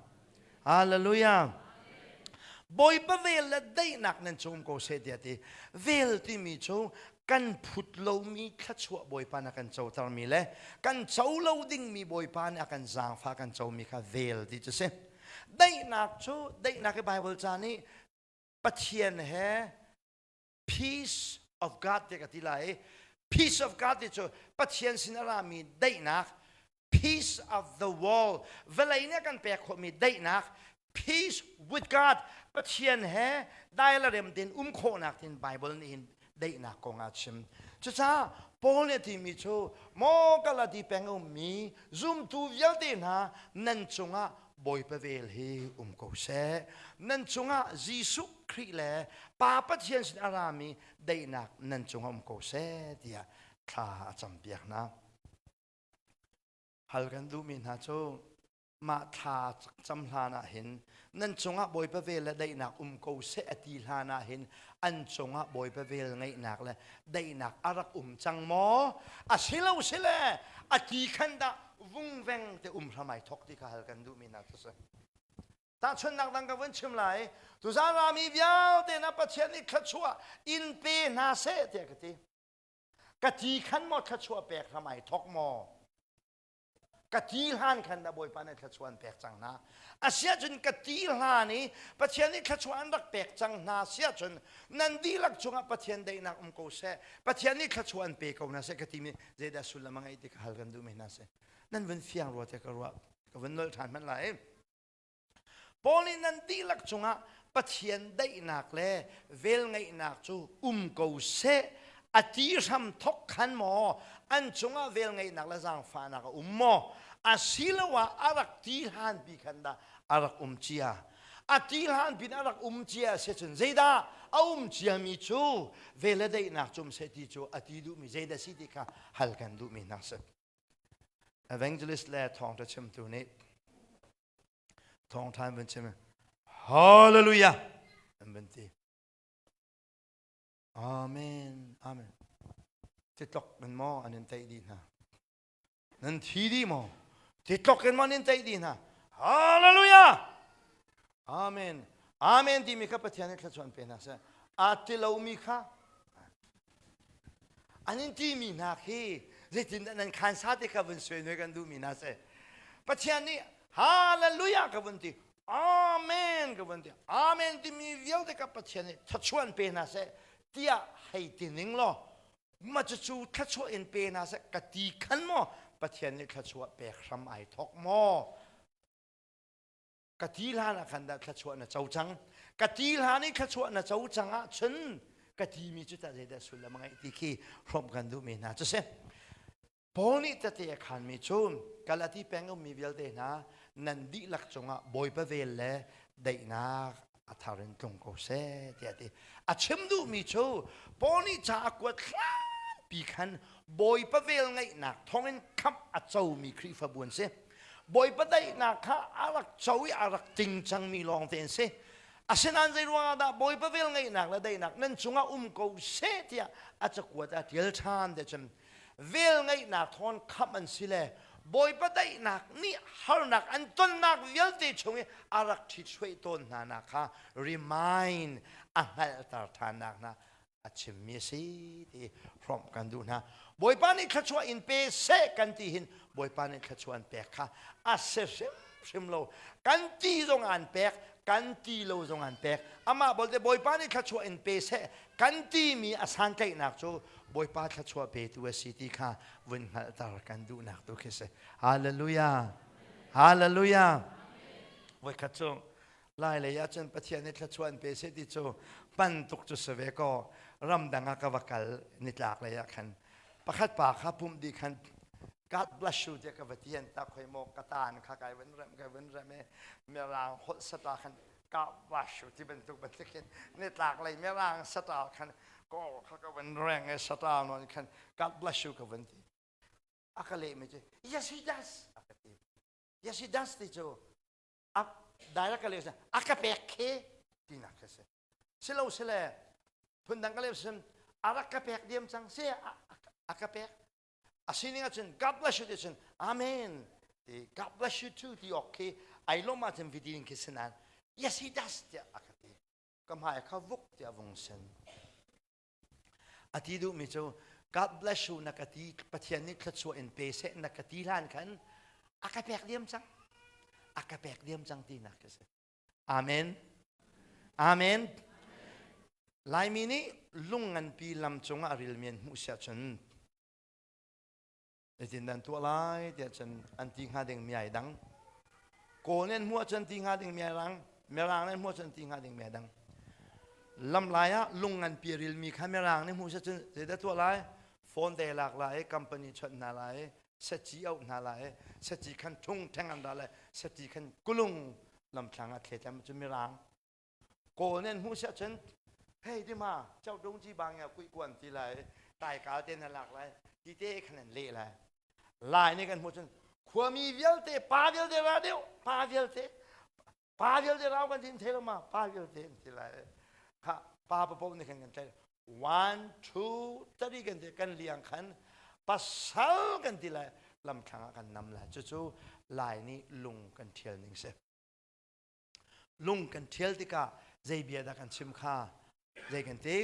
Hallelujah. Bawipa vel le daihnak nan cung um ko seh tiah ti. Vel timi cu kan phut lomi thluachuah Bawipa nih a kan cotermi le kan co lo dingmi Bawipa nih a kan zaangfah kan comi kha vel ti cu si. Daihnak cu daihnak i Bible ca nih Pathian he peace of God ti ka ti lai i peace of God ti cu Pathian sin a rami daihnak, peace of the world, vawlei nih a kan pek khawhmi daihnak. Peace with God, Pathian he dai le rem tein um khawhnak tin Bible nih hin daihnak kong a chim. Cucaah Paul nih a timi cu maw Galati peng ummi zumtu vialte hna nan cungah Bawipa vel hi um ko seh. Nan cungah Jesuh Khrih le Pa Pathian sin a rami daihnak nan cungah um ko seh tiah thla a campiak hna. Hal kan duhmi hna cu mah thla cam hlan ah hin nan cungah Bawipa vel le daihnak um ko seh a ti hlan ah hin an cungah Bawipa vel ngeihnak le daihnak a rak um cang maw? A si lo sile a ti khan dah vungveng te um hram ai thok ti kha hal kan duhmi hna cu si. Tahchunhnak dang ka vun chim lai. Tuzaan rami vialte na Pathian nih thluachuah in pe hna seh tiah ka ti. Ka ti khan maw thluachuah pek hram ai thok maw? Ka ti hlan khan dah Bawipa nih thluachuah an pek cang hna. Asiahcun ka ti hlan i Pathian nih thluachuah an rak pek cang hna siahcun nan dihlak cungah Pathian daihnak um ko seh. Pathian nih thluachuah an pe ko hna seh ka timi zeidah sullam a ngeih ti ka hal kan duhmi hna si. Nan vun fiang rua te ka ruah. Ka vun nolh ṭhan hmanh lai. Paul nih nan dihlak cungah Pathian daihnak le velngeihnak cu um ko seh a ti hram thok khan maw an cungah velngeihnak le zaangfahnak a um maw asiloah a rak ti hlanpi khan dah a rak um cia a ti hlanpi in a rak um cia si cun zeidah a um ciami cu vel le daihnak cu um seh ti cu a ti duhmi zeidah si ti kha hal kan duhmi hna si Evangelist le thawngṭha chimtu nih thawngṭha an vun chim Hallelujah an vun ti. Amen. Amen. Titlok in maw an in teih dih hna. Nan thi dih maw? Titlok in maw an in teih dih hna. Hallelujah. Amen. Amen timi kha Pathian nih thluachuah an pe hna seh. Aa ti lomi kha an in timi hna khi zeitindah nan khansa te kha vun suai nuai kan duhmi hna seh. Pathian nih Hallelujah ka vun ti. Amen ka vun ti. Amen timi vialte ka Pathian nih thluachuah an pe hna seh tiah hei ti ning law ma cucu thluachuah in pe hna seh ka ti khan maw Pathian nih thluachuah pek hram ai thok maw Ka ti hlan ah khan dah thluachuah na co cang. Ka ti hlan i thluachuah na co cang ahcun ka timi cu tah zeidah sullam a ngeih ti khi hrawmh kan duhmi hna cu si. Paul nih tete a khanmi cu Galati peng ummi vialte hna nan dihlak cungah Bawipa vel le daihnak a thar in tlung ko seh tiah a ti. A chim duhmi cu Paul nih ca a kuat hlanpi khan Bawipa vel ngeihnak thawngin khamh a comi Khrihfabu an si. Bawipa daihnak kha a rak co i a rak ting cangmi lawngte an si. Asinain zei ruangah dah Bawipa vel ngeihnak le daihnak nan cungah um ko seh tiah a cakuat ah ṭial ṭhan te cun vel ngeihnak thawn khamh an si le Bawipa daihnak nih harnak an tonnak vialte chung i a rak ṭhithruai tawn hna nak kha remind a hngalhter ṭhannak hna a chimmi a si ti hrawmh kan duh hna. Bawipa nih thluachuah in pe seh kan ti hin Bawipa nih thluachuah an pek kha a si hrimhrim lo. Kan ti zong an pek, kan ti lo zong an pek. Amah bolte Bawipa nih thluachuah in pe seh kan timi a santlaihnak cu Bawipa thluachuah petu a si ti kha vun hngalhter kan duhnak tu khi si. Hallelujah. Hallelujah. Voikhat cu Lailei ahcun Pathian nih thluachuah an pe seh ti cu hman tuk cu si ve kaw ramdang ah ka va kal nitlak lei ah khan pakhat pa kha pumh dih khan God bless you tiah ka va ti an ta khoi maw ka taan kha kai vun rem kai vun rem e mirang holh sata khan God bless you ti bantuk bantuk in nitlak lei mirang sata khan ko kha ka vun reng e sata non khan God bless you ka vun ti a ka leh mi cu yes he does a ka ti yes he does ti cu a direct ka leh a ka pek khi tinak khi si silo sile phundang ka leh sim a rak ka pek diam cang si a ka pek a sining ahcun God bless you ti cun amen ti God bless you too ti ok khi ai lom ahcun vidin khi sinan yes he does tiah a ka ti ka hmai kha vuk tiah vung sen A ti duhmi cu God bless you na ka ti Pathian nih thluachuah in pe seh na ka ti hlan khan a ka pek diam cang. A ka pek diam cang tinak khi si. Amen. Amen. Laimi nih lung nganpi lam cungah a rilmi an hmuh siah cun zeitin nan tuah lai tiah cun an ti hnga ding mi ai dang. Kawl nih an hmuh ahcun ti hnga ding mi a rang, Mirang nih an hmuh ahcun ti hnga ding mi a dang. Lamlai ah lung nganpi a rilmi kha Mirang nih hmuh cun zeidah tuah lai? Phone te lak lai, company chawnh hna lai, seci auh hna lai, seci khan ṭhung ṭheng an ra lai, seci khan kulung lamthlang ah thlet cu Mirang. Kawl nih an hmuh siah cun hei dima chau dong ji bang ya kui kuan ti lai, taikal te na lak lai, ti te khan an leh lai. Lai nih kan hmuh cun khuami vialte pa vialte ra deuh, pa vialte pa vialte rau kan tin thei lo ma pa vialte an ti lai kha pa papo nih khan kan tlaih one two three kan ti kan liang khan pasal kan ti lai lamthlang ah kan nam lai cucu lai nih lung kan thial ning si lung kan thial tikah zei bia dah kan chim kha zei kan ti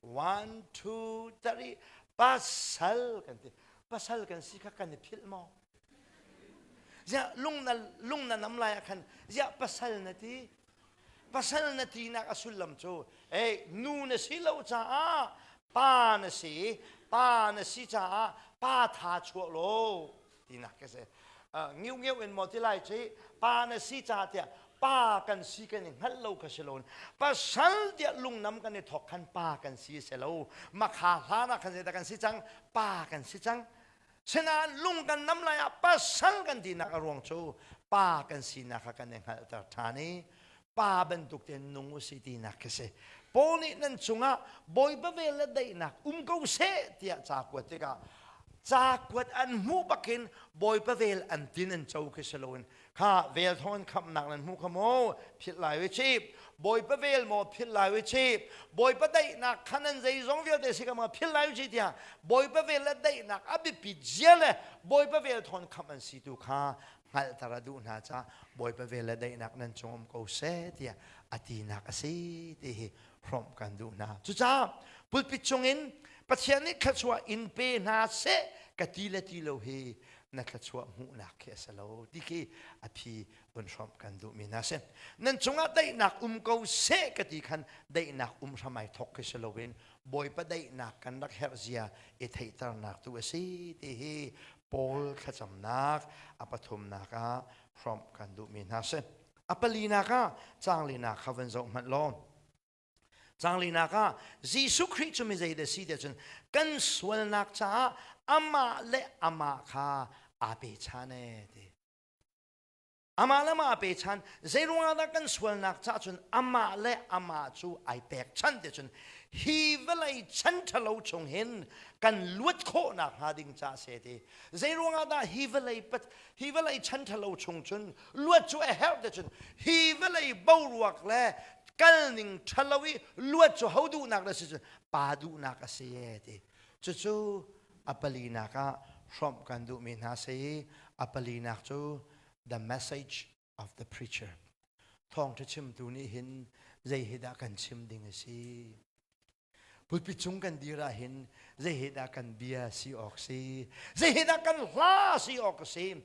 one two three pasal kan ti pasal kan si kha kan i philh maw Ziah lung na lung na nam lai ah khan ziah pasal na ti? Pasal na tinak a sullam cu ei nu na si lo caah pa na si pa na si caah pa tha chuah law tinak ka si. Uh, ngiu ngiu in maw ti lai ci pa na si ca tiah pa kan si kan i hngalh lo kha si lo pasal tiah lungnam kan i thok khan pa kan si si lo makha hlan ah khan zeidah kan si cang pa kan si cang Sinain lung kan nam lai ah pasal kan tinak a ruang cu pa kan sinak kha kan i hngalhter ṭhan i pa bantuk tein nung u si tinak khi si. Paul nih nan cungah Bawipa vel le daihnak um ko seh tiah ca kuat tikah ca kuat an hmuh bakin Bawipa vel an tin an co khi si loin kha vel thawng in khamhnak nan hmu kha maw philh lai u chip Bawipa vel maw philh lai u chip Bawipa daihnak kha nan zeizong vialte si ka maw philh lai u chi tiah Bawipa vel le daihnak a biapit zia le Bawipa vel thawn khamh an si tu kha hngalhter a duh hna caah Bawipa vel le daihnak nan cung um ko seh tiah a tinak a si ti hi hrawmh kan duh hna. Cucaah pulpit chungin Pathian nih thluachuah in pe hna seh ka ti le ti lo hi na thluachuah hmuhnak khi a si lo ti khi a phi vun hrawmh kan duhmi hna si. Nan cungah daihnak um ko seh ka ti khan daihnak um hram ai thok khi si loin Bawipa daihnak kan rak herh zia i theihternak tu a si ti hi Paul thlacamnak a pathumnak ah hrawmh kan duhmi hna si. A palinak ah caanglinak kha van zoh hmanh law Caanglinak ah Jesuh Khrih cu mi zei dah si tiah cun kan sualnak caah amah le amah kha aa pechan ee ti. Amah le amah aa pechan. Zei ruangah dah kan sualnak caah cun amah le amah cu ai pekchanh tiah cun hi vawlei chan ṭhalo chung hin kan luat khawhnak hnga ding caah si ti. Zei ruangah dah hi vawlei hi vawlei chan ṭhalo chung cun luat cu a herh te cun hi vawlei boruak le kalning ṭhalo i luat cu ho duhnak na si cun pa duhnak a si e ti cucu a palinak ah hrawmh kan duhmi hna si a palinak cu the message of the preacher thawngṭha chimtu nih hin zei hi dah kan chim ding a si Pulpit cung kan dir ah hin zei he dah kan bia si awk si zei he dah kan hla si awk a si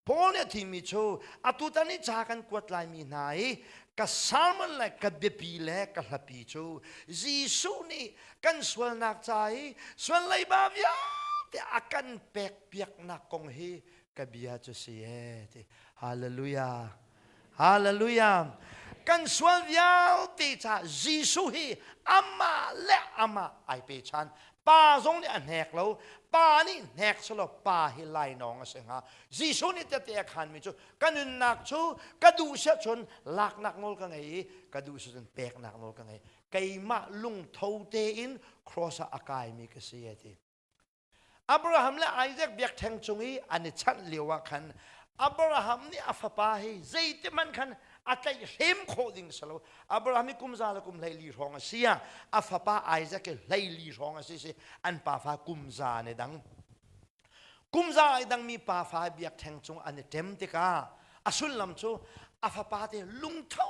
Paul nih a thimi cu atutan i ca kan kuat laimi hna i ka sermon le ka biapi le ka hlapi cu Jesuh nih kan sualnak ca i sual leiba vialte a kan pek piaknak kong hi ka bia cu si e ti hallelujah Hallelujah. Kan sual vialte ca Jesuh hi amah le amah ai pe chan. Pa zong nih a hnek lo. Pa nih hnek selaw pa hi lainawng a si hnga. Jesuh nih tete a khanmi cu ka nunnak cu ka duh siah cun laknak nawl ka ngei i ka duh siah cun peknak nawl ka ngei. Keimah lungtho tein cross ah a kaimi ka si a ti. Abraham le Isaac biakṭheng cung i an i chanh lio ah khan Abraham nih a fapa hi zeitihmanh khan a tlaihhrem khawh ding si lo. Abraham hi kum za le kum 14 hrawng a si ah a fapa Isaac hi 14 hrawng a si si an pafa kum za an i dang. Kum za ai dangmi pafa biakṭheng cung an i ṭem tikah a sullam cu a fapa te lungtho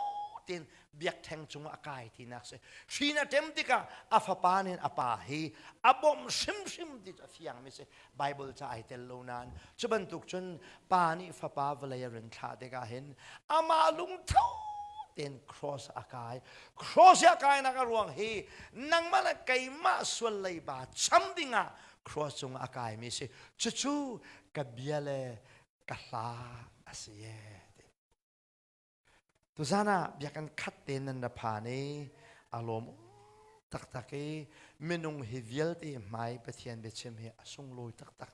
tein biakṭheng cungah a kai tinak si. Hri na ṭem tikah a fapa nih a pa hi a bawmh hrimhrim ti cu a fiangmi si. Bible ca ai tel lo nain cu bantuk cun pa nih fapa vawlei a run thlah tikah hin amah lungtho tein cross a kai. Cross a kainak a ruang hi nangmah le keimah sual leiba cham dingah cross cungah a kaimi si. Cucu ka bia le ka hla a si e. Tuzan ah biakinn khat te nan ra phan i a lawm taktak i minung hi vialte hmai Pathian biachim hi a sunglawi taktak.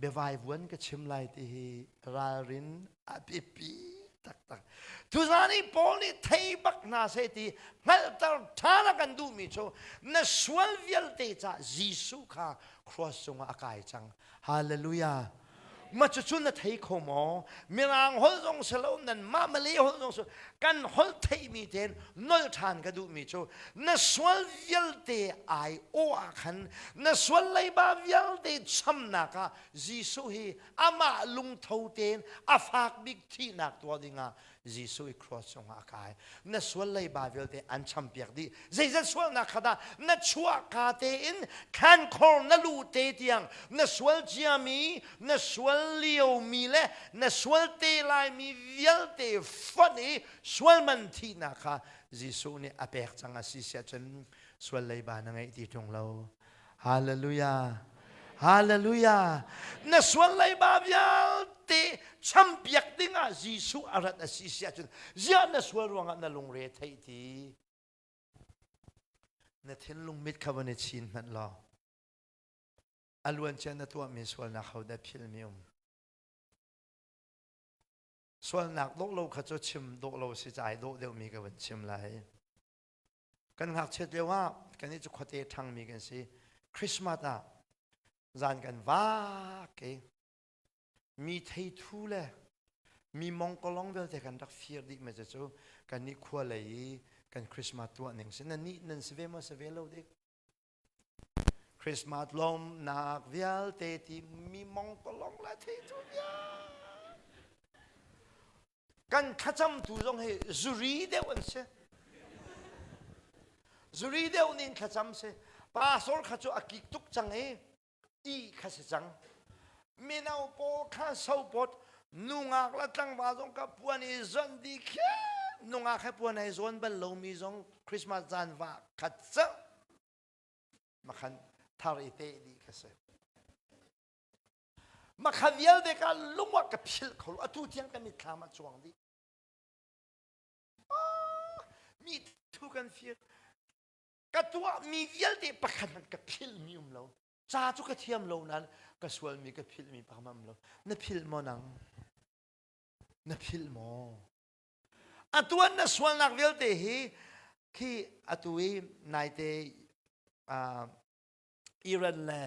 Biavaivuan ka chim lai ti hi ralrin a biapi taktak. Tuzan i Paul nih thei bak hna seh ti hngalhter ṭhan a kan duhmi cu na sual vialte cah Jesuh kha cross cungah a kai cang. Hallelujah. Ma cucu na thei kho maw? Mirang holh zong si lo, nanmah Malay holh zong si kan holh theihmi tein nolh ṭhan ka duhmi cu na sual vialte ai awh ah khan na sual leiba vialte chamnak ah Jesuh hi amah lungtho tein a fak bik thihnak tuah dingah Jesuh i cross cungah a kai. Na sual leiba vialte an champiak dih. Zeizat sualnak kha dah na chuahka tein khankhor na luh te tiang na sual ciami, na sual liomi le na sual te laimi vialte fonh i sual man thihnak kha Jesuh nih a pek cang a si siah cun sual leiba na ngeih ti ṭung lo. Hallelujah. Hallelujah. Na sual leiba vialte champiak dingah Jesuh a rat a si si ahcun ziah na sual ruangah na lungre theih ti? Na thinlung mit kha van i chin hmanh law a luancia na tuahmi sualnak ho dah philmi um? Sualnak dawh lo kha cu chim dawh lo si cai dawh deuhmi ka van chim lai. Kan ngakchiat lio ah kan nih cu khuate ṭhangmi kan si. Christmas ah zan kan vak i mi theithu le mi mongkolong vialte kan rak fir dih me cu kan nih khua lei i kan Christmas tuah ning si. Nan nih nan si ve maw si ve lo dik? Christmas lawmnak vialte ti mi mongkolong le theithu vialte Kan thlacamtu zong hi zuri deuh an si. Zuri deuh nih thlacam si. Pastor kha cu a kik tuk cang i ih kha si cang. Mino pawl kha sopot nungak le tlangval zong ka puan i zonh dih khi nungak he puan ai zawn bal lomi zong Christmas caan va khat cang makhan thar i teh dih kha si. Makha vialte ka lung ah ka philh kho lo. Atu tiang ka mitthlam ah cuang dih. Mi thu kan fir. Ka tuah mi vialte pakhat hmanh ka philh mi um lo. Ca cu ka thiam lo nain ka sual mi ka philh mi pakhat um lo. Na philh maw nang? Na philh maw? Atuan na sualnak vialte hi khi atu i naite uh, Iran le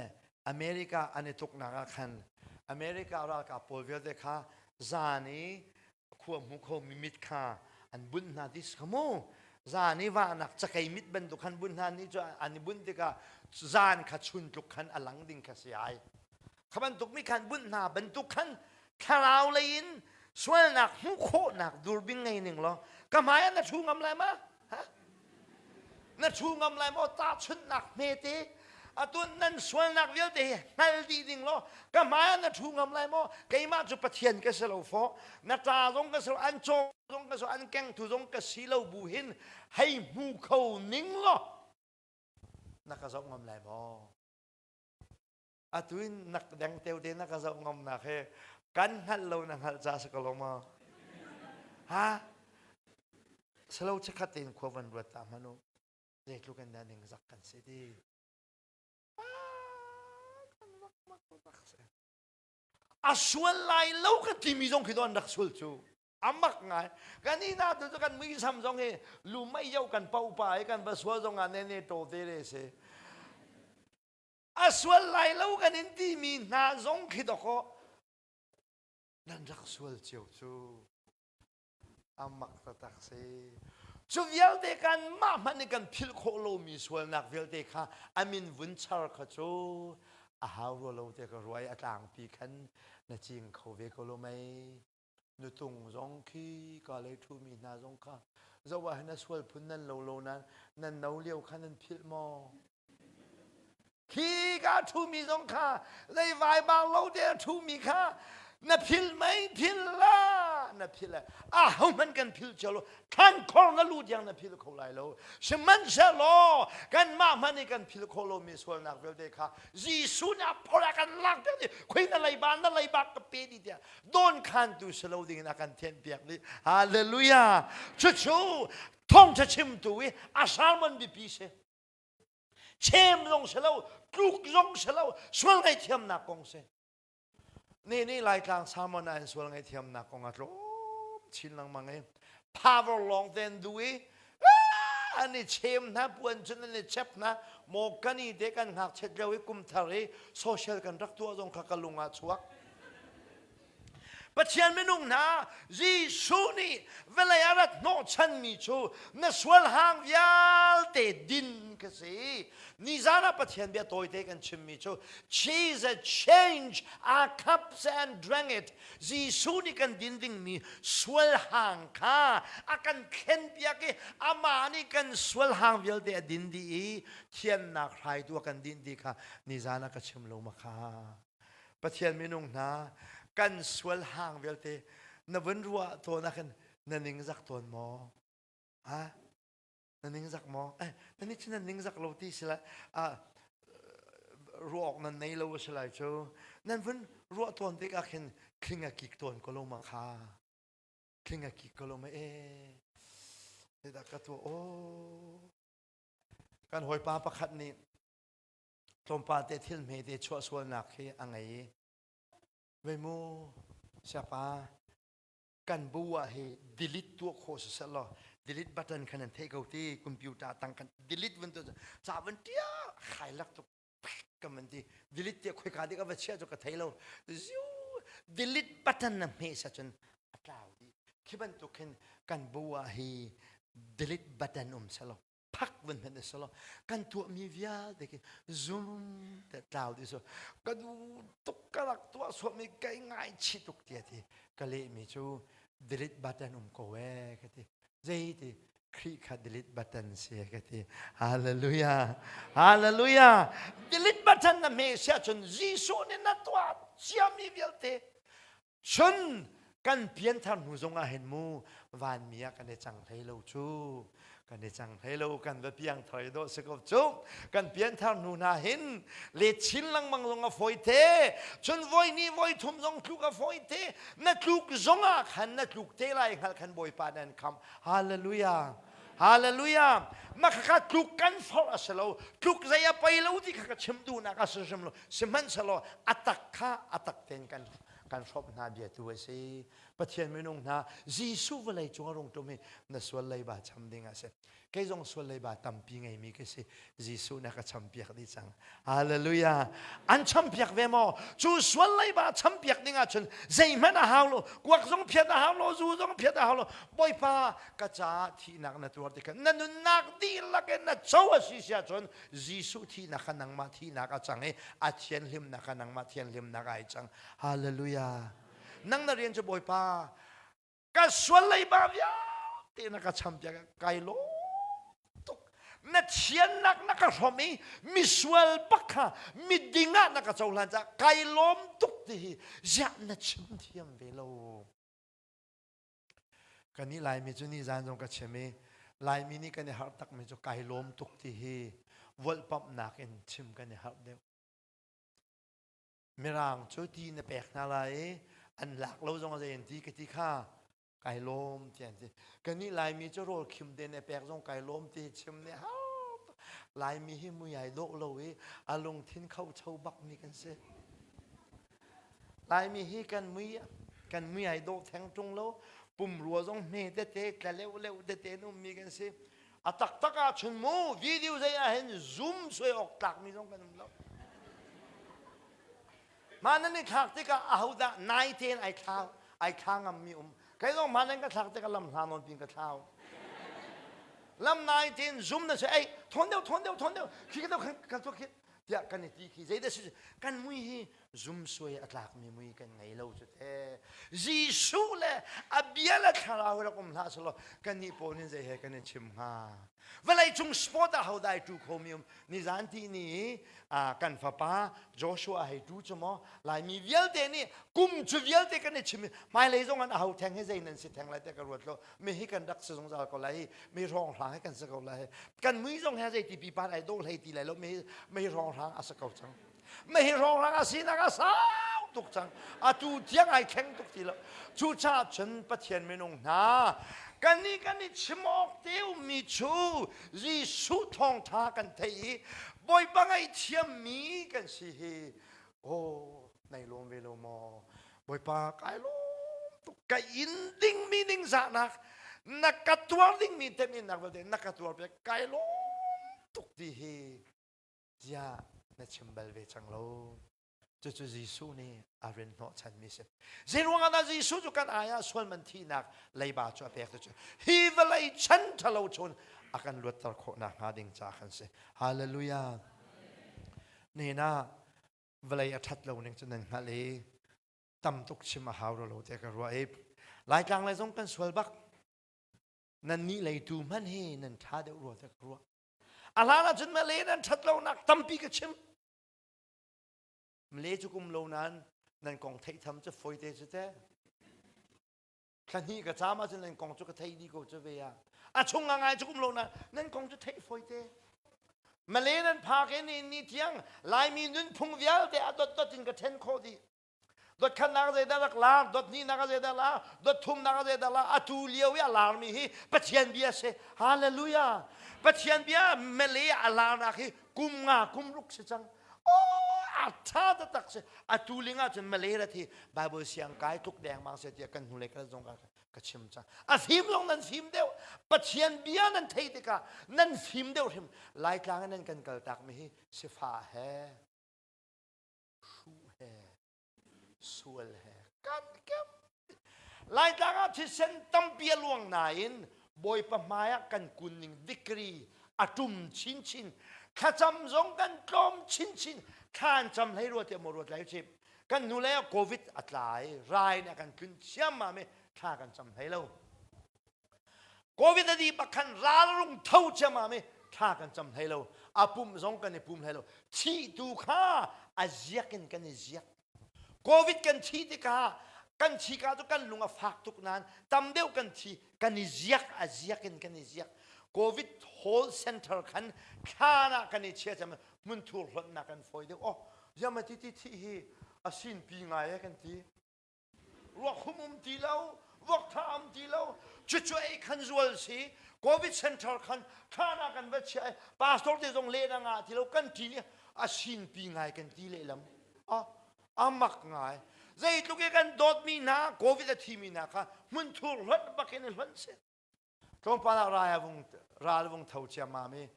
America an i tuknak ah khan America ralkap pawl vialte kha zan i khua hmu khomi mit kha an bunh hna ti si kha mu zan i vahnak cakei mit bantuk khan bunh hna ni cu an i bunh tikah zan kha chun tluk khan a lang ding kha si ai kha bantuk mi khan bunh hna bantuk khan thlarau lei in sualnak hmuh khawhnak durbing ngei ning law ka hmai ah na thu ngam lai ma ha Na thu ngam lai maw tahchunhnak hmete atu nan sualnak vialte hi hngal dih ding law ka hmai ah na thu ngam lai maw keimah cu Pathian ka si lo fawh na ṭa zong ka si lo an caw zong ka si lo an kengtu zong ka si lo bu hin hei hmu kho ning law na ka zoh ngam lai maw atu in nak deng teu te na ka zoh ngam nak he kan hngalh lo na hngalh ca si ko lo maw ha salo chikhat tein khua van ruat ta hmanu zeitluk in dah ningzak kan si ti a sual lai lo ka timi zong khi an rak sual cu amak ngai kan i na tu cu kan muisam zong hi lu mei yo kan pau pa i kan va sual zong ah ne ne to te le si A sual lai lo kan in timi hna zong khi dawkaw nan rak sual cio cu a mak taktak si. Cu vialte kan mah hmanh nih kan philh khawh lomi sualnak vialte kha a min vun char kha cu a hau rua lo te ka ruai a tlangpi khan na cing kho ve ko lo mei. Nutung zong khi ka lei ṭhumi hna zong kha zoh ah hin a sual phun nan lo lo nain nan no lio kha nan philh maw? Khi ka ṭhumi zong kha leivai bang lo te a ṭhumi kha na philh mei philh la. nangmah na philh lai. Ahohmanh kan philh cio lo. Thlankhor na lu tiang na philh kho lai lo. Sihmanhsehlaw kanmah hmanh i kan philh khawh lomi sualnak vialte kha Jesuh nih a phor a kan lak piak dih. Khoi na leiba na leiba ka pe dih tiah dawnkhantu si lo dingin a kan thianhpiak dih. Hallelujah. Cucu thawngṭha chimtu i a sermon biapi si. Chem zong si lo, tluk zong si lo, sual ngaihthiamnak kong si. Ni nih Laitlang sermon ah in sual ngaihthiamnak kong a tlawm chin lengmang i power lawng te an duh i an i chem hna puan cun an i chep hna maw kan i te kan ngakchiat lio i kum thar i social kan rak tuah zong kha ka lung ah chuak. Pathian minung hna Jesuh nih vawlei a rat hnawhchanmi cu na sual hang vialte din ka si. Nizan ah Pathian bia tawite kan chimmi cu Jesus change our cups and drank it. Jesuh nih kan din dingmi sual hang kha a kan thlenpiak i amah nih kan sual hang vialte a din dih i thiannak hraitu a kan dinh ti kha nizan ah ka chim lo ma kha. Pathian minung hna kan sual hang vialte na vun ruah tawn ah khin na ningzak tawn maw? Ha? Na ningzak maw? Eh, na nih cun nan ningzak lo ti si lai. Ah, ruah awk nan nei lo a si lai cu. Nan vun ruah tawn tikah khin thling a kik tawn ko lo ma kha. Thling a kik ko lo ma eh. Zeidah ka tuah? Oh. Kan hawipa pakhat nih tlawmpal te thil hmete chuah sualnak khi a ngei i vei mu siapa kan bu ah hi delete tuah khawh si seh law delete button khan an theih ko ti computer tang kan delete vun tu ca vun tia khai lak tuk ka man ti delete tia khoi ka dik a va chia cu ka thei lo ziu delete button na hme sa cun a tlau di khi bantuk khin kan bu ah hi delete button um selo phak vun hmanh a si lo kan tuahmi vialte khi zum te tlau dih so ka duh tuk ka rak tuah suahmi kai ngaichih tuk tiah ti ka lehmi cu delete button um ko ee ka ti zei ti Khrih kha delete button si ka ti hallelujah hallelujah delete button na hme sia cun Jesuh nih na tuah ciami vialte Cun kan pianthar hnu zongah hin mu vanmi ah kan i cang hlei lo cu kan i cang hlei lo kan va piangthar i dawh si ko cu kan pianthar hnu hna hin let chin lengmang zong a fawi te cun voi ni voi thum zong tluk a fawi te na tluk zongah khan na tluk te lai hngal khan Bawipa nan kham hallelujah Hallelujah. Mah kha tluk kan forh a si lo. Tluk zei a pei lo ti kha ka chim duhnak a si hrim lo. Sihmanhsehlaw a tak kha a tak tein kan kan hrawmh hna bia tu a si. Pathian minung hna Jesuh vawlei cung a rung ṭum i na sual leiba cham ding a si. Kei zong sual leiba tampi ngeimi ka si. Jesuh na ka champiak dih cang. Hallelujah. An champiak ve maw? Cu sual leiba champiak ding ahcun zeihmanh a hau lo. Kuak zong phiat a hau lo, zu zong phiat a hau lo. Bawipa ka caah thihnak na tuar tikah na nunnak dihlak in na co a si si ahcun Jesuh thihnak kha nangmah thihnak a cang i a thianhlimnak kha nangmah thianhlimnak ai cang. Hallelujah. Nang na rian cu Bawipa ka sual leiba vialte na ka champiak kai lawm tuk na thiannak na ka hrawm i misual bak kha miding ah na ka cohlan caah kai lawm tuk ti hi ziah na chim thiam ve lo Kannih Laimi cu nizan zong ka chim i Laimi nih kan i harh takmi cu kai lawm tuk ti hi volhpamhnak in chim kan i harh deuh. Mirang cu ti na pek hna lai i an lak lo zong a zei an ti ka ti kha kai lawm ti an ti. Kannih Laimi cu rawl khim te na pek zong kai lawm ti chim nih har Laimi hi mui ai dawh lo i a lungthin kho cho bakmi kan si. Laimi hi kan mui kan mui ai dawh theng ṭung lo pumrua zong hme tete tla leuh leuh tete in ummi kan si a taktak ahcun mu video zei ah hin zoom suai awk tlakmi zong kan um lo mah nan i thlak tikah ahodah nai tein ai thla ai thla ngammi um kei zong mah nan ka thlak tikah lam hla nawn pin ka thlau lam nai tein zoom na si ei thawn deuh thawn deuh thawn deuh khi ka deuh kan tuah khi tiah kan i ti khi zeidah si kan mui hi. Zumsuai a tlakmi mui kan ngei lo cu te. Jesuh le a bia le thlarau rak um hlah selaw kannih pawl nih zei he kan i chim hnga. Vawleicung sport ah hodai tu khomi um nizan ti ni kan fapa Joshua hei tu cu maw Laimi vialte nih kum cu vialte kan i chim hmailei zong an aho theng hi zei nan si theng lai te ka ruat lo mi hi kan rak si zungzal ko lai mi hrawng hrang hi kan si ko lai kan mui zong he zei ti pipan ai dawh hlei ti lai lo mi mi hrawng hrang a si ko cang Mei hrawnghrang a sinak a sau tuk cang. Atu tiang ai thleng tuk ti lo. Cucaah cun Pathian minung hna kannih kan i chim awk te ummi cu Jesuh thawngṭha kan theih i Bawipa ngaihthiammi kan si hi oh nai lawm ve lo maw? Bawipa kai lawm tuk ka in dingmi ningzahnak na ka tuar dingmi teminnak vialte na ka tuar piak kai lawm tuk ti hi Ziah na chim bal ve cang lo? Cucu Jesuh nih a rin hnawhchanmi si. Zeiruang ah dah Jesuh cu kan ai ah sual man thihnak leiba cu a pek cu hi vawlei chan ṭhalo chun a kan luatter khawh nakhnga ding ca kan si. Hallelujah. Nihin ah vawlei a ṭhat lo ning cu nan hngalh i tam tuk chim a hau lo te ka ruah i Laitlang lei zong kan sual bak. Nan nih lei tu hmanh hi nan ṭha deuh rua te ka ruah. A hlan ahcun Malay nan ṭhat lonak tampi ka chim. Malay cu kum lo nain nan kong theih tham cu fawite cu te. Thla hnih ka caam ahcun nan kong cu ka thei dih ko cu ve ah. A chung a ngai cu kum lo nain nan kong cu theih fawite. Malay nan phak in ni tiang Laimi nunphung vialte a dotdot in ka ṭhen khawh dih. Dot khatnak zeidah rak lar, dot hnihnak zeidah lar, dot thumnak zeidah lar, atu lio i a larmi hi Pathian bia si. Hallelujah. Pathian bia Malay a larnak hi kum nga kum ruk si cang. Oh, a tha taktak si. Atu ling ahcun Malay rat hi Bible siang kai tluk dengmang se tiah kan hnulei kal zong ka chim cang. A fim zong nan fim deuh. Pathian bia nan theih tikah nan fim deuh hrim. Laitlang in nan kan kaltak mi hi sifa he hruh he sual he kan kem Laitlang ah thisen tampi a luang nain Bawipa hmai ah kan kun ning degree a tum chinchin thlacam zong kan tlawm chinchin thla an cam hlei rua tiah maw ruat lai chim kan hnu lei ah covid a tlai rai nih a kan tlun ciammam i thla kan cam hlei lo Covid a dih bak khan ral rung tho ciammam i thla kan cam hlei lo. A pum zong kan i pum hlei lo. Thih tu kha a ziak in kan i ziak. Covid kan thi tikah kan thi ka cu kan lung a fak tuk nain tam deuh kan thi kan i ziak a ziak in kan i ziak. Covid hall center khan thlan ah kan i chia cam hmunthur hlonhnak kan fawi deuh. Oh, ziam ti ti thi hi a sin pi ngai e kan ti. Ruakhum um ti lo, vok tha um ti lo, cucu ei khan zual si, Covid center khan thlan ah kan va chiah i pastor te zong len a ngah ti lo, kan ṭin i a sinpi ngai kan ti lehlam. A, a mak ngai. Zeitluk i kan dawtmi hna, Covid a thimi hna kha hmunthur hlonh bak in i hlonh si. Tlawmpal ah rai a vung, ral vung tho ciammam i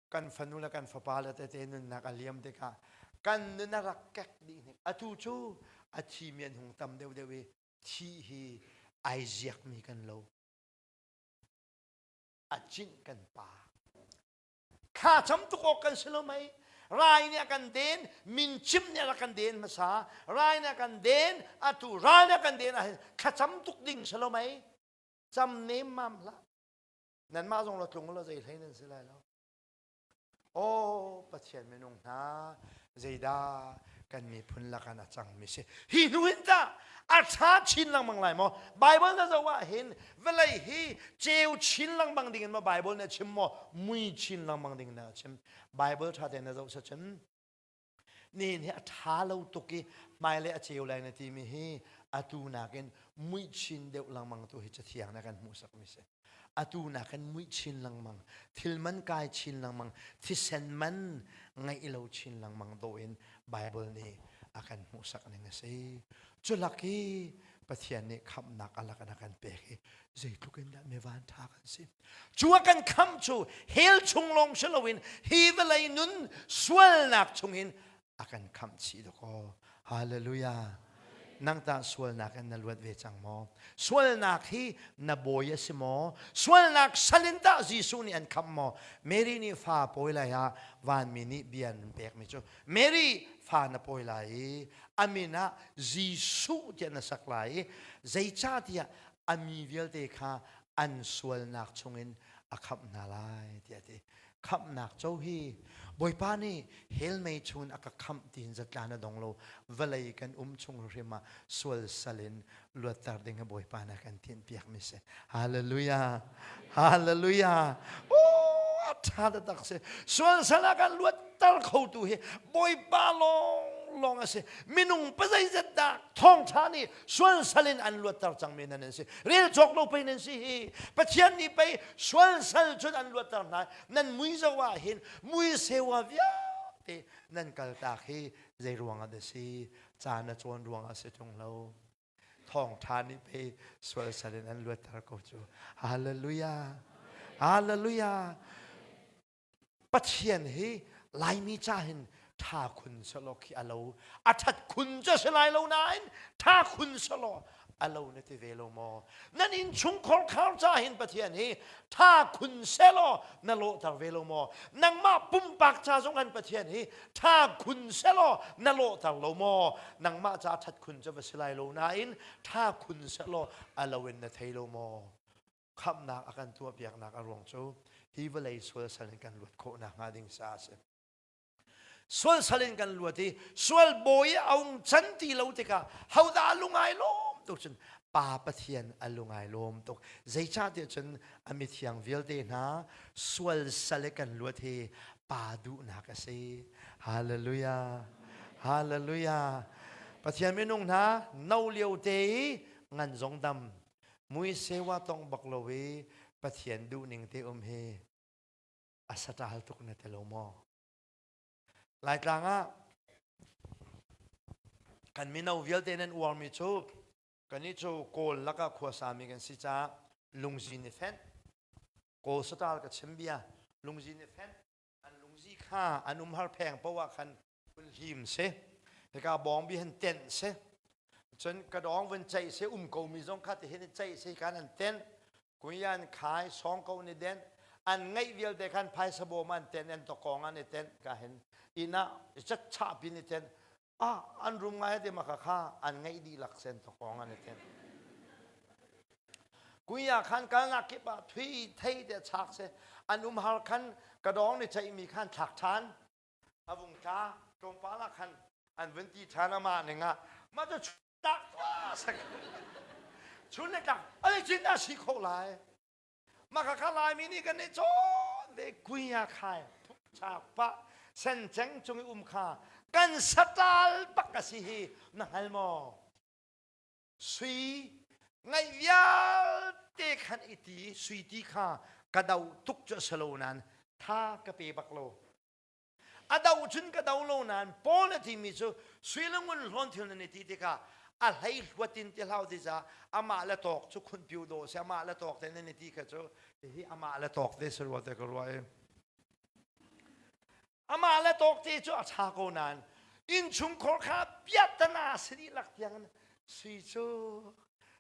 kan fanu le kan fapa le tete nunnak a liam tikah kan nun a rak kek dih hnik atu cu a thimi an hung tam deuhdeuh i thih hi ai ziakmi kan lo a cinh kan pa thla cam tuk awk kan si lo mei rai nih a kan den mincim nih a rak kan den hmasa rai nih a kan den atu ral nih a kan den ahhin thlacam tuk ding si lo mei cam nem mam hlah Nanmah zong la tlung law zei hlei nan si lai lo. Aw Pathian minung hna zeidah kan miphun lakan a cangmi si. Hi hnu hin tah a ṭha chin lengmang lai maw? Bible na zoh ah hin vawlei hi ceu chin lengmang ding in maw Bible na chim maw mui chin lengmang ding na chim? Bible ṭha tein na zoh sacun nihin hi a ṭha lo tuk i hmailei a ceu lai na timi hi atu nakin muih chin deuh lengmang tu hi cathiang na kan hmuhsakmi si atu nakin muih chin lengmang thil man kai chin lengmang thisen man ngeih lo chin lengmang dawh in Bible nih a kan hmuhsak ning a si culak i Pathian nih khamhnak a lak in a kan pek i zeitluk in dah mi van ṭha kan si Cu a kan khamh cu hell chung lawng si loin hi vawlei nun sualnak chungin a kan khamh chih dakaw. Hallelujah. Nang tah sualnak in na luat ve cang maw? Sualnak hi na bawi a si maw? Sualnak sal in tah Jesuh nih an khamh maw? Mary nih fa pawi lai ah vanmi nih bia an pekmi cu Mary fa na pawi lai i a min ah Jesuh tiah na sak lai i zeicahtiah a mi vialte kha an sualnak chungin a khamh hna lai tiah a ti. Khamhnak co hi Bawipa nih hell mei chungin a ka khamh tiin zatla na dong lo. Vawlei kan um chung hrim ah sual sal in luatter ding hi Bawipa nih a kan tinhpiakmi si. Hallelujah. Hallelujah. Oh, a ṭha taktak si. Sual sal ah kan luatter khotu hi Bawipa lawng lawng a si. Minung pazeizat dah thawngṭha nih sual sal in an luatter cangmi nan an si. Rel cawk lo pei nan si hi. Pathian nih pei sual sal cun an luatter hna. Nan mui zo ah hin mui sewa vialte nan kaltak hi zei ruang ah dah si? Ca na cawn ruang ah si ṭung lo. Thawngṭha nih pei sual sal in an luatter ko cu. Hallelujah. Hallelujah. Pathian hi Laimi ca hin ṭha khun selaw khi a lo. A ṭhat khun cu a si lai lo nain ṭha khun selaw a lo na ti ve lo maw? Nan innchungkhar khar ca hin Pathian hi ṭha khun selaw na lawhter ve lo maw? Nangmah pumpak ca zong an Pathian hi ṭha khun selaw na lawhter lo maw? Nangmah ca ṭhat khun cu va si lai lo nain ṭha khun selaw a lo in na thei lo maw? Khamhnak a kan tuahpiaknak a ruang cu hi vawlei sual sal in kan luat khawh nakhnga ding sa a si. Sual sal in kan luat i sual bawi a ung can ti lo tikah hodah a lungai lawm tuk cun Pa Pathian a lungai lawm tuk. Zeicahtiah cun a mithiang vialte hna sual sal i kan luat hi Pa duhnak a si. Hallelujah. Hallelujah. Pathian minung hna no lio te i ngan zong dam mui sewa tong bak lo i Pathian duhning te um hi a saṭal tuk na ti lo maw? Laitlang ah kan mino vialte nan uarmi cu kannih cu Kawl lakah khuasami kan si caah lungzi ni fenh Kawl saṭal ka chim bia lungzi ni fenh an lungzi kha an umhar pheng poah khan vun hlim si hika bawngbi han tenh si cun ka dawng vun ceih si um ko mi zong kha ti hin ceih si kan an tenh kuyan khai song ko ni den an ngeih vialte khan phaisa bawm an tenh an tokong an i tenh ka hin inn ah chat chah pin i tenh ah an rum ngai te maka kha an ngeih dihlak sen tokong an i tenh kuya khan kalnak kip ah thui thei te chak se an umhar khan ka dawng ni ceih mi khan thlak than a vung tla tlawmpal ah khan an vun ti ṭhan amah ning ah mah cu tak sak chun le tlak ai cin a si kho lai mah kha kha laimi nih kan i cawn ve kuia khai chak pa sen cheng cung i um kha kan satal bak a si hi na hngal maw sui ngaih vialte khan i ti sui ti kha ka do tuk cu a si lo nain tha ka pe bak lo A do cun ka do lo nain Paul a timi cu sui le ngun hlawn thil nan i ti tikah a hlei hluat in ti hlau ti ca amah le tawk cu khunh piu dawh si amah le tawk te nan i ti kha cu hihi amah le tawk te si rua te ka ruah i amah le tawk te cu a ṭha ko nain innchungkhar kha piahtana si dihlak tiang in sui cu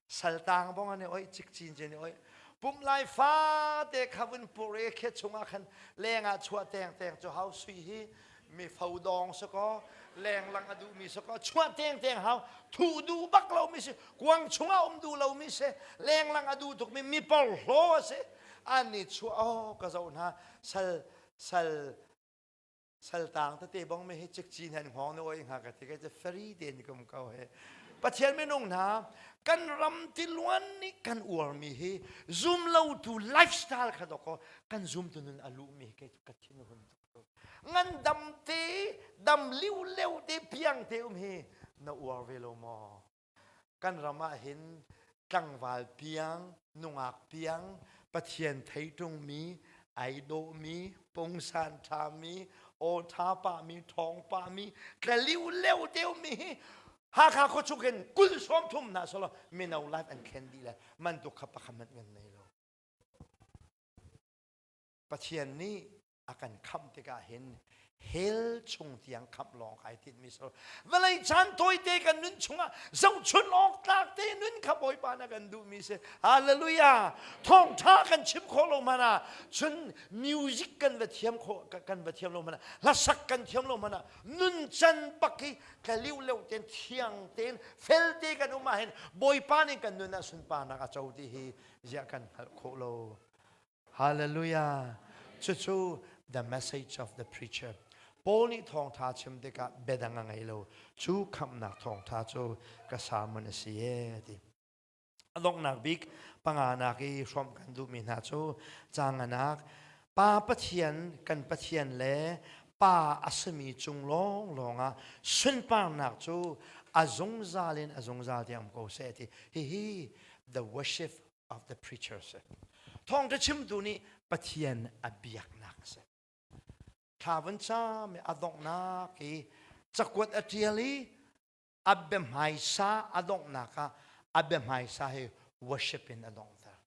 saltang bong an i oih cikcin cin i oih pum lai fate kha vun pur i khe chungah khan leng ah chuah teng teng cu hau sui hi mi fo dong si ko leng lang a duh mi si ko chuah teng teng hau thu duh bak lo mi si kuang chungah um duh lo mi si leng lang a duh tuk mi mi porhlaw a si an ni chuah oh ka zoh hna sal sal saltang tete bong me hi cikcin han hngong ne oi hnga ka ti ka che feri te ni kum ko he pathian minung hna kan ram tiluan nih kan uar mi hi zum lo tu lifestyle kha doko kan zum tu nun alu mi ke ka thin hun tuk ngan dam te dam liu leu te piang te um hi na uar ve lo maw Kan ram ah hin tlangval piang, nungak piang, Pathian thei ṭungmi, ai dawhmi, pungsan ṭhami, aw ṭha pahmi, ṭhawng pahmi, tlaliu leu teumi hi Hakha khuachung hin kul sawm thum hna selaw mino life an thlen dih le man tuk kha pakhat hmanh kan nei lo. Pathian nih A kan khamh tikah hin hell chung tiang khamh lawng kai tinhmi si lo. Vawlei caan tawite kan nun chungah zohchun awk tlak te nun kha Bawipa na kan duhmi si. Hallelujah! Thawngṭha kan chim khawh lo hmanh ah cun music kan va thiam khawh kan va thiam lo hmanh ah hlasak kan thiam lo hmanh ah nuncan bak hi tla leu ten thiang tein fel te kan um ahhin Bawipa nih kan nun ah sunparnak a co ti hi ziah kan hngalh khawh lo. Hallelujah! Cucu the message of the preacher. Paul nih thawngtha chim tikah biadang a ngei lo. Cu khamhnak thawngtha cu ka sermon a si e ti. A donghnak bik panganak i hrawmh kan duhmi hna cu canganak Pa Pathian kan Pathian le Pa a simi cung lawnglawng ah sunparnak cu a zungzal in a zungzal tiang um ko seh ti. Hihi the worship of the preacher si. Thawngṭha chimtu nih Pathian a biaknak a si. Thla vun cam i a donghnak i cakuat a ṭial i a biahmaisa a donghnak ah a biahmaisa hi worship in a donghter.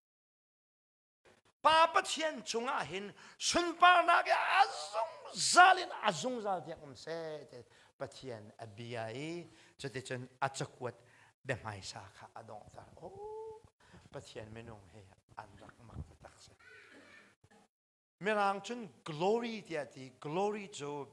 Pa Pathian cungah hin sunparnak i a zungzal in a zungzal tiang um seh ti Pathian a bia i cuticun a cakuat biahmaisa kha a donghter. Oh, Pathian minung hi an rak mak taktak si. Mirang cun glory tiah ti glory cu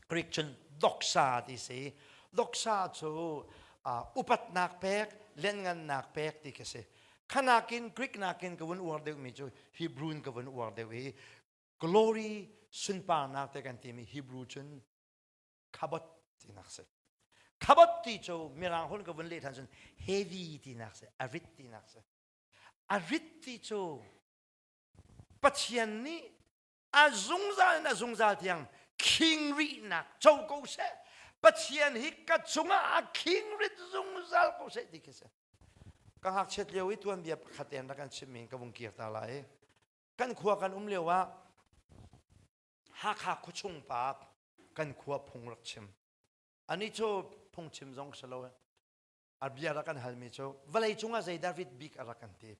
Greek cun doxa ti si. Doxa cu uh, upatnak pek, lianngannak pek ti khi si. Khanakin Greek nakin ka vun uar deuhmi cu Hebrew in ka vun uar deuh i glory sunparnak te kan timi Hebrew cun khabot tinak si. Khabot ti cu mirang hun ka vun leh than cun heavy tinak si, a rit tinak si. A rit ti cu Pathian nih a zungzal in a zungzal tiang khing rihnak co ko seh. Pathian hi ka cungah a khing rit zungzal ko seh ti khi si. Ka ngakchiat lio i tuanbia pakhat tein rak kan chimmi ka vung kir ta lai. Kan khua kan um lio ah Hakha khuachung pa kan khua phung rak chim. Ani cu phungchim zong si lo. A bia rak kan halmi cu vawlei cungah zeidah rit bik a rak kan ti.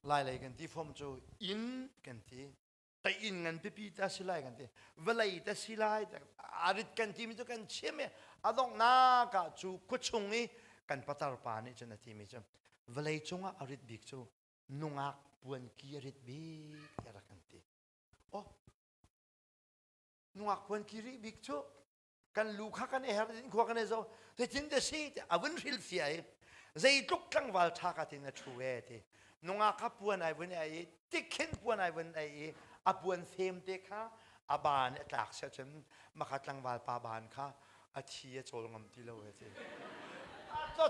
Lailei kan ti fom cu inn kan ti. Ta inn ngan pipi ta si lai kan ti. Vawlei ta si lai a rit kan timi cu kan chim i a donghnak ah cu khuachung i kan patar pa nih cun a timi cu vawlei cungah a rit bik cu nungak puanki a rit bik tiah rak kan ti. Oh, nungak puanki rih bik cu kan lu kha kan i her in khua kan i zo zeitin te si ti a vun hril fia i zeitluk tlangval ṭha ka tin a ṭhu e ti nungak kha puan ai vun ai i tikhin puan ai vun ai i a puan fem te kha a ban a tlak sia cun makha tlangval pa ban kha a thi a cawl ngam ti lo e ti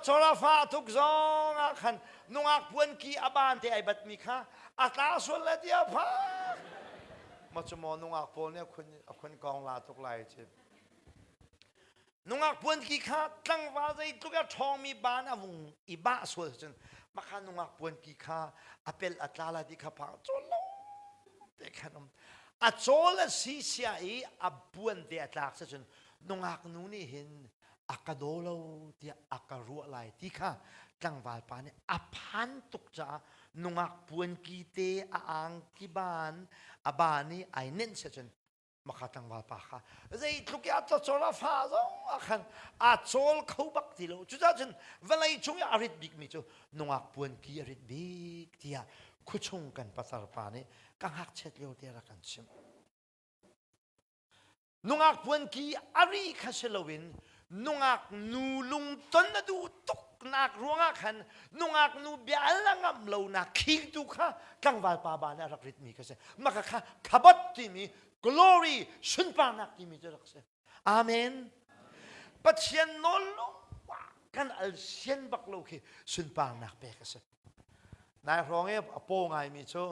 chawla fa tuk zong ah khan nungak puan ki a ban te ai bat mi kha a tla sual le ti a phak ma chu maw nungak pawl nih a khun kong la tuk lai chi nungak puan ki kha tlangval zeitluk a ṭhawngmi ban a vung i bah sual cun makha nungak puan ki kha a pel a tla la ti kha phang cawl lo te khan um a cawl a si sia i a puan te a tlak cun nungak nu nih hin a ka daw lo tiah a ka ruah lai ti kha tlangval pa nih a phan tuk caah nungak puanki te a angki ban a ban i ai nenh sia cun makha tlangval pa kha zeitluk i a cacawl a fa zong ah khan a cawl kho bak ti lo. Cucaah cun vawlei cung i a rit bikmi cu nungak puanki a rit bik tiah khuachung kan pasar pa nih ka ngakchiat lio te rak kan chimh. Nungak puanki a ri kha si loin nungak nu lungton a duh tuknak ruangah khan nungak nu bia al a ngamh lonak khingtu kha tlangval pa ba nih a rak ritmi kha si. Maka kha khabot timi glory sunparnak timi cu rak si. Amen. Pathian nawl kan al sian bak lo khi sunparnak pek a si. Nai hrawng i a paw ngaimi cu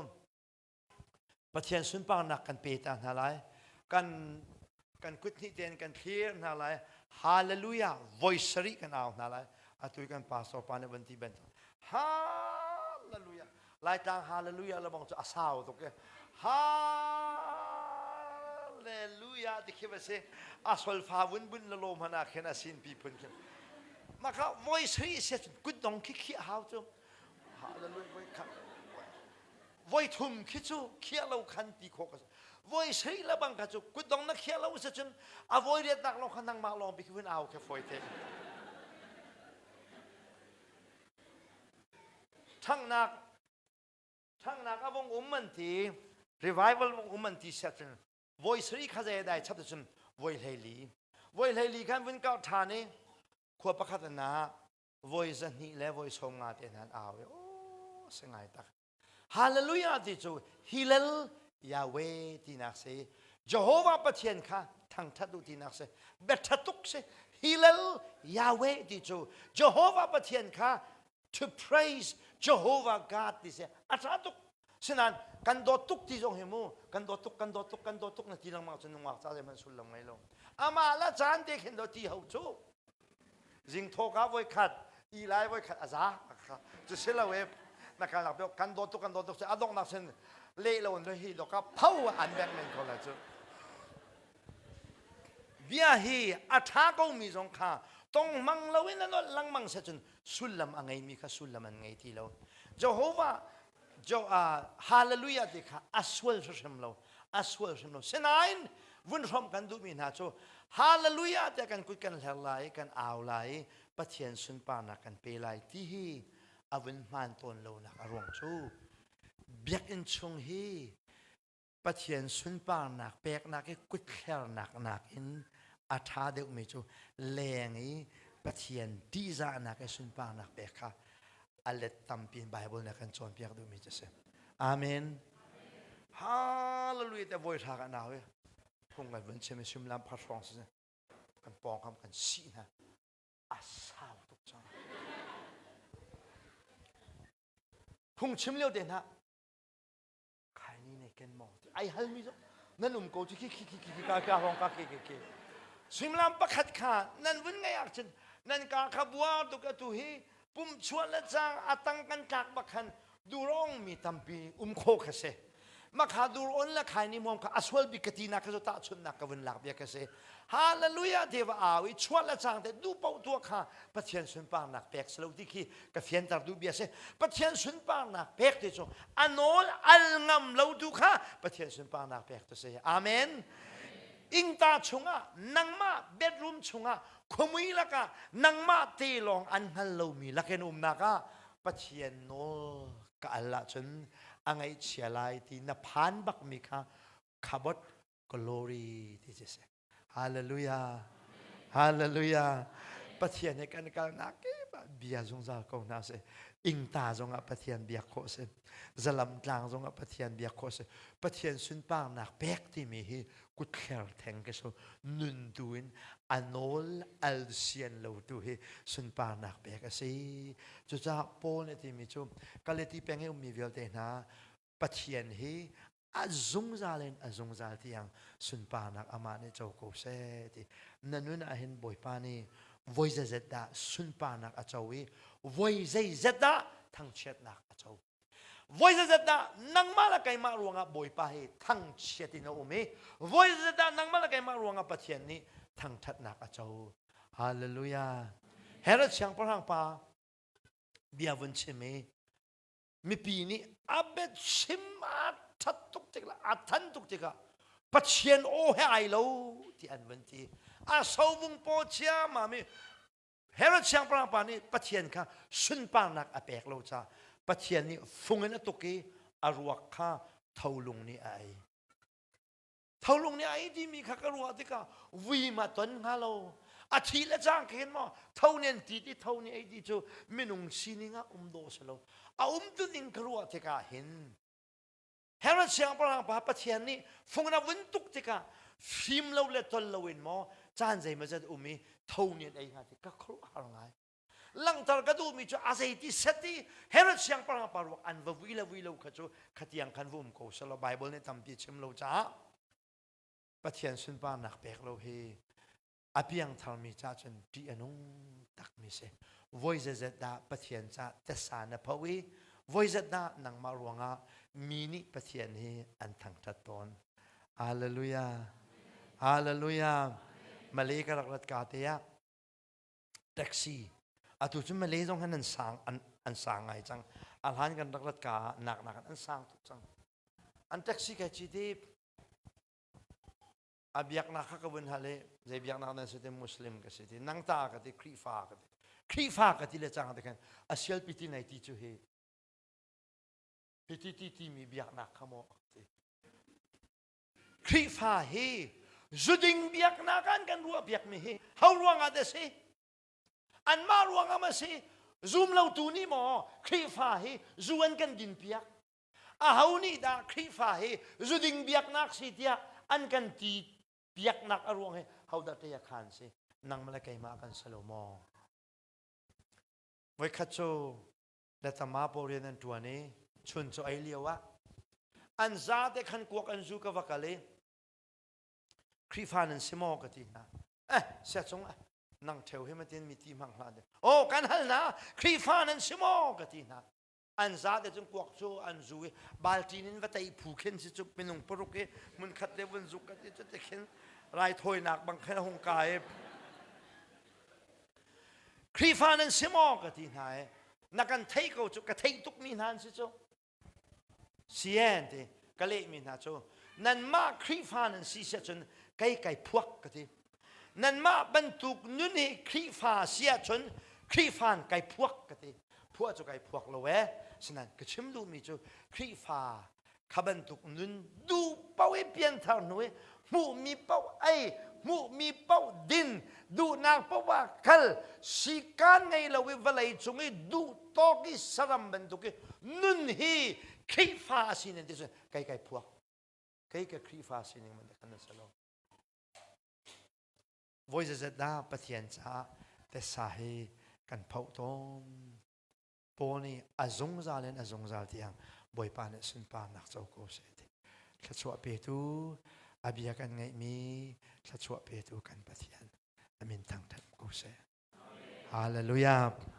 Pathian sunparnak kan pe ta hna lai. Kan kan kut hnih tein kan thlir hna lai. Hallelujah voi sarih kan au hna lai. Atu kan pastor pa nih van ti bantuk. Hallelujah. Laitlang hallelujah le bang cu a sau tuk i Hallelujah ti khi va si. A solfa vun bun la lawm hana khin a sin pi phun khin. Maka voi sarih se kut dong khi khi a hau cu. Hallelujah voi khat. Voi thum khi cu khiah lo khan ti khawh ka si. Voi sarih le bang kha cu kutdong na khiah lo si cun a voi riatnak lawng kha nangmah lawng bik hun au kha fawi te. Ṭhanghnak ṭhanghnak a vung um an ti revival vung um an ti set cun voi sarih kha zei dai chap cun voi 14 voi 14 khan vun kau ṭhan i khua pakhat an ah voi 200 le voi 50 te hna an au i aw si ngai tak Hallelujah ti cu Hillel Yahweh tinak si Jehovah Pathian kha thangthat u tinak si biaṭha tuk si Hillel Yahweh ti cu Jehovah Pathian kha to praise Jehovah God ti si a ṭha tuk sinain kan dawt tuk ti zong hi mu kan dawt tuk kan dawt tuk kan dawt tuk na ti lengmang cun nungak ca zeihmanh sullam ngei lo amah la caan te khin do ti ho cu Zing thawka voi khat, i lai voi khat a za. Cu si lo e na kalnak pek kan dawt tuk kan dawt tuk a donghnak sin leh lo in hi doka pho an bek men ko la cu. Bia hi a ṭha ko mi zong kha tong mang lo in a nolh lengmang se cun sullam a ngeimi kha sullam an ngei ti lo. Jehovah Jo, uh, hallelujah ti kha a sual hrim lo a sual hrim lo sinain vun hrom kan duhmi hna cu hallelujah tiah kan kut kan hler lai kan au lai Pathian sunparnak kan pe lai ti hi a vun hmaan tawn lonak a ruang cu biakinn chung hi Pathian sunparnak peknak i kuthlernak nakin a ṭha deuhmi cu leng i Pathian ṭihzahnak i sunparnak pek kha a let tampi in Bible nih a kan cawnpiak duhmi cu a si. Amen. Hallelujah te voi hra ka nau i phung kan vun chim i suimilam phar hrawng si kan pawngkam kan sih hna a sau tuk cang. Phung chim lio te hna Khaini ne ken maw ti ai halmi zong nan um ko cu khi khi khi khi ka ka hong ka ke ke ke suimilam pakhat kha nan vun ngai ahcun nan ka kha bua tuk atu hi pum chuah le cang atang kan tlak bak khan durong mi tampi um kho kha si makha dur on le khaini muam kha asual bik ka ti nak kha cu tahchunnak ka vun lak bia ka si Hallelujah te va au i chuah le cang te duh paoh tuah kha Pathian sunparnak pek si lo ti khi ka fianter duh bia si. Pathian sunparnak pek ti cu a nawl al ngam lo tu kha Pathian sunparnak pek tu si. Amen. Ingta chungah nangmah bedroom chungah khuamui lakah nangmah te lawng an hngal lomi lakin umnak ah Pathian nawl ka al ahcun a ngaihchia lai ti na phan bakmi kha khabot glory ti ci si hallelujah hallelujah pathian he kan kalnak kip ah bia zungzal ko hna si ingta zongah pathian biak khawh si zalam tlang zongah pathian biak khawh si pathian sunparnak pek timi hi kutthler theng ke so nun tu in a nawl al sian lo tu hi sunparnak pek a si cucaah Paul nih timi cu Galati peng i ummi vialte hna Pathian hi a zungzal in a zungzal tiang sunparnak amah nih co ko seh ti na nun ah hin Bawipa nih voi zeizet dah sunparnak a co i voi zeizet dah thangchiatnak a co voi zeizet dah nangmah le keimah ruangah Bawipa hi thangchiat in a um i voi zeizet dah nangmah le keimah ruangah Pathian nih thangthatnak a co hallelujah Herod siangpahrang pa bia vun chim i mipi nih a biachim a ṭhat tuk tik le a than tuk tikah Pathian aw he ai lo ti an vun ti a sovung paw chiamam i Herod siangpahrang pa nih Pathian kha sunparnak a pek lo caah Pathian nih fung in a tuk i a ruak kha tholung nih a ei Tholung nih a ei timi kha ka ruah tikah vui ma ton hnga lo. A thi le cang khin maw tho nih an ti ti tho nih ei ti cu minung sining ah um dawh si lo. A um tu ning ka ruah tikah hin Herod siangpahrang pa Pathian nih fung na vun tuk tikah fim lo le tol lo in maw caan zeimawzat um i tho nih an ei hnga ti ka khuaruahhar ngai. Langhter ka duhmi cu a zeiti set i Herod siangpahrang pa ruak an va vui le vui lo kha cu khatiang khan va um ko selaw Bible nih tampi chim lo caah Pathian sunparnak pek lo hi a piangtharmi ca cun ṭih a nung takmi si. Voi zeizat dah Pathian ca tesa na pho i voi zat dah nangmah ruangah mi nih Pathian hi an thangṭhat tawn. Hallelujah. Hallelujah. Malay ka rak rat ka te ah taxi atu cu Malay zong han an sang an, an sang ngai cang. A hlan kan rak rat ka ah nak nak an sang tuk cang. An taxi kai ci ti a biaknak kha ka vun hal i zei biaknak nan si ti Muslim ka si ti nang ta ka ti Khrihfa ka ti Khrihfa ka ti le cang te khan a sialpi ti nei ti cu hi hi ti ti timi biaknak kha maw ti Khrihfa hi zuding biaknak an kan ruah biakmi hi ho ruangah dah si anmah ruangah ma si zum lo tu nih maw Khrihfa hi zu an kan din piak aho nih dah Khrihfa hi zuding biaknak si tiah an kan ti biaknak a ruang hi ho dah te khan si nangmah le keimah kan si lo maw voikhat cu le tama pawl rian an ṭuan i chun cu ei lio ah an zate khan kuak an zu ka va kal i Khrihfa nan si maw ka ti hna eh sia cung ah nang ṭheu hi matin mi ti hmang hlah de oh kan hal hna Khrihfa nan si maw ka ti hna an zate cun kuak cu an zu i balṭin in va tei phu khin si cu minung paruk i hmunkhat le vun zuk ka ti cu te khin raithawinak bang khin a hung ka i Khrihfa nan si maw ka ti hna i na kan theih ko cu ka theih tukmi hna an si cu sien ti ka lehmi hna cu nanmah Khrihfa nan si si ahcun kei kai phuak ka ti nanmah bantuk nun hi Khrihfa si ahcun Khrihfa in kai phuak ka ti phuah cu kai phuak lo ee sinain ka chim duhmi cu Khrihfa kha bantuk nun duh paoh i pianthar hnu i hmuhmi paoh ei hmuhmi paoh din duhnak paoh ah kal sikaan ngei lo i vawlei cung i duh tawk i saram bantuk i nun hi Khrihfa a si nan ti cun kei kai phuak kei ka Khrihfa sining man kan si lo voi zazat dah Pathian caah tessa hi kan phoh tawn Paul nih a zungzal in a zungzal tiang Bawipa nih sunparnak co ko seh ti. Thluachuah petu a bia kan ngeihmi thluachuah petu kan Pathian a min thangthat ko seh. Hallelujah.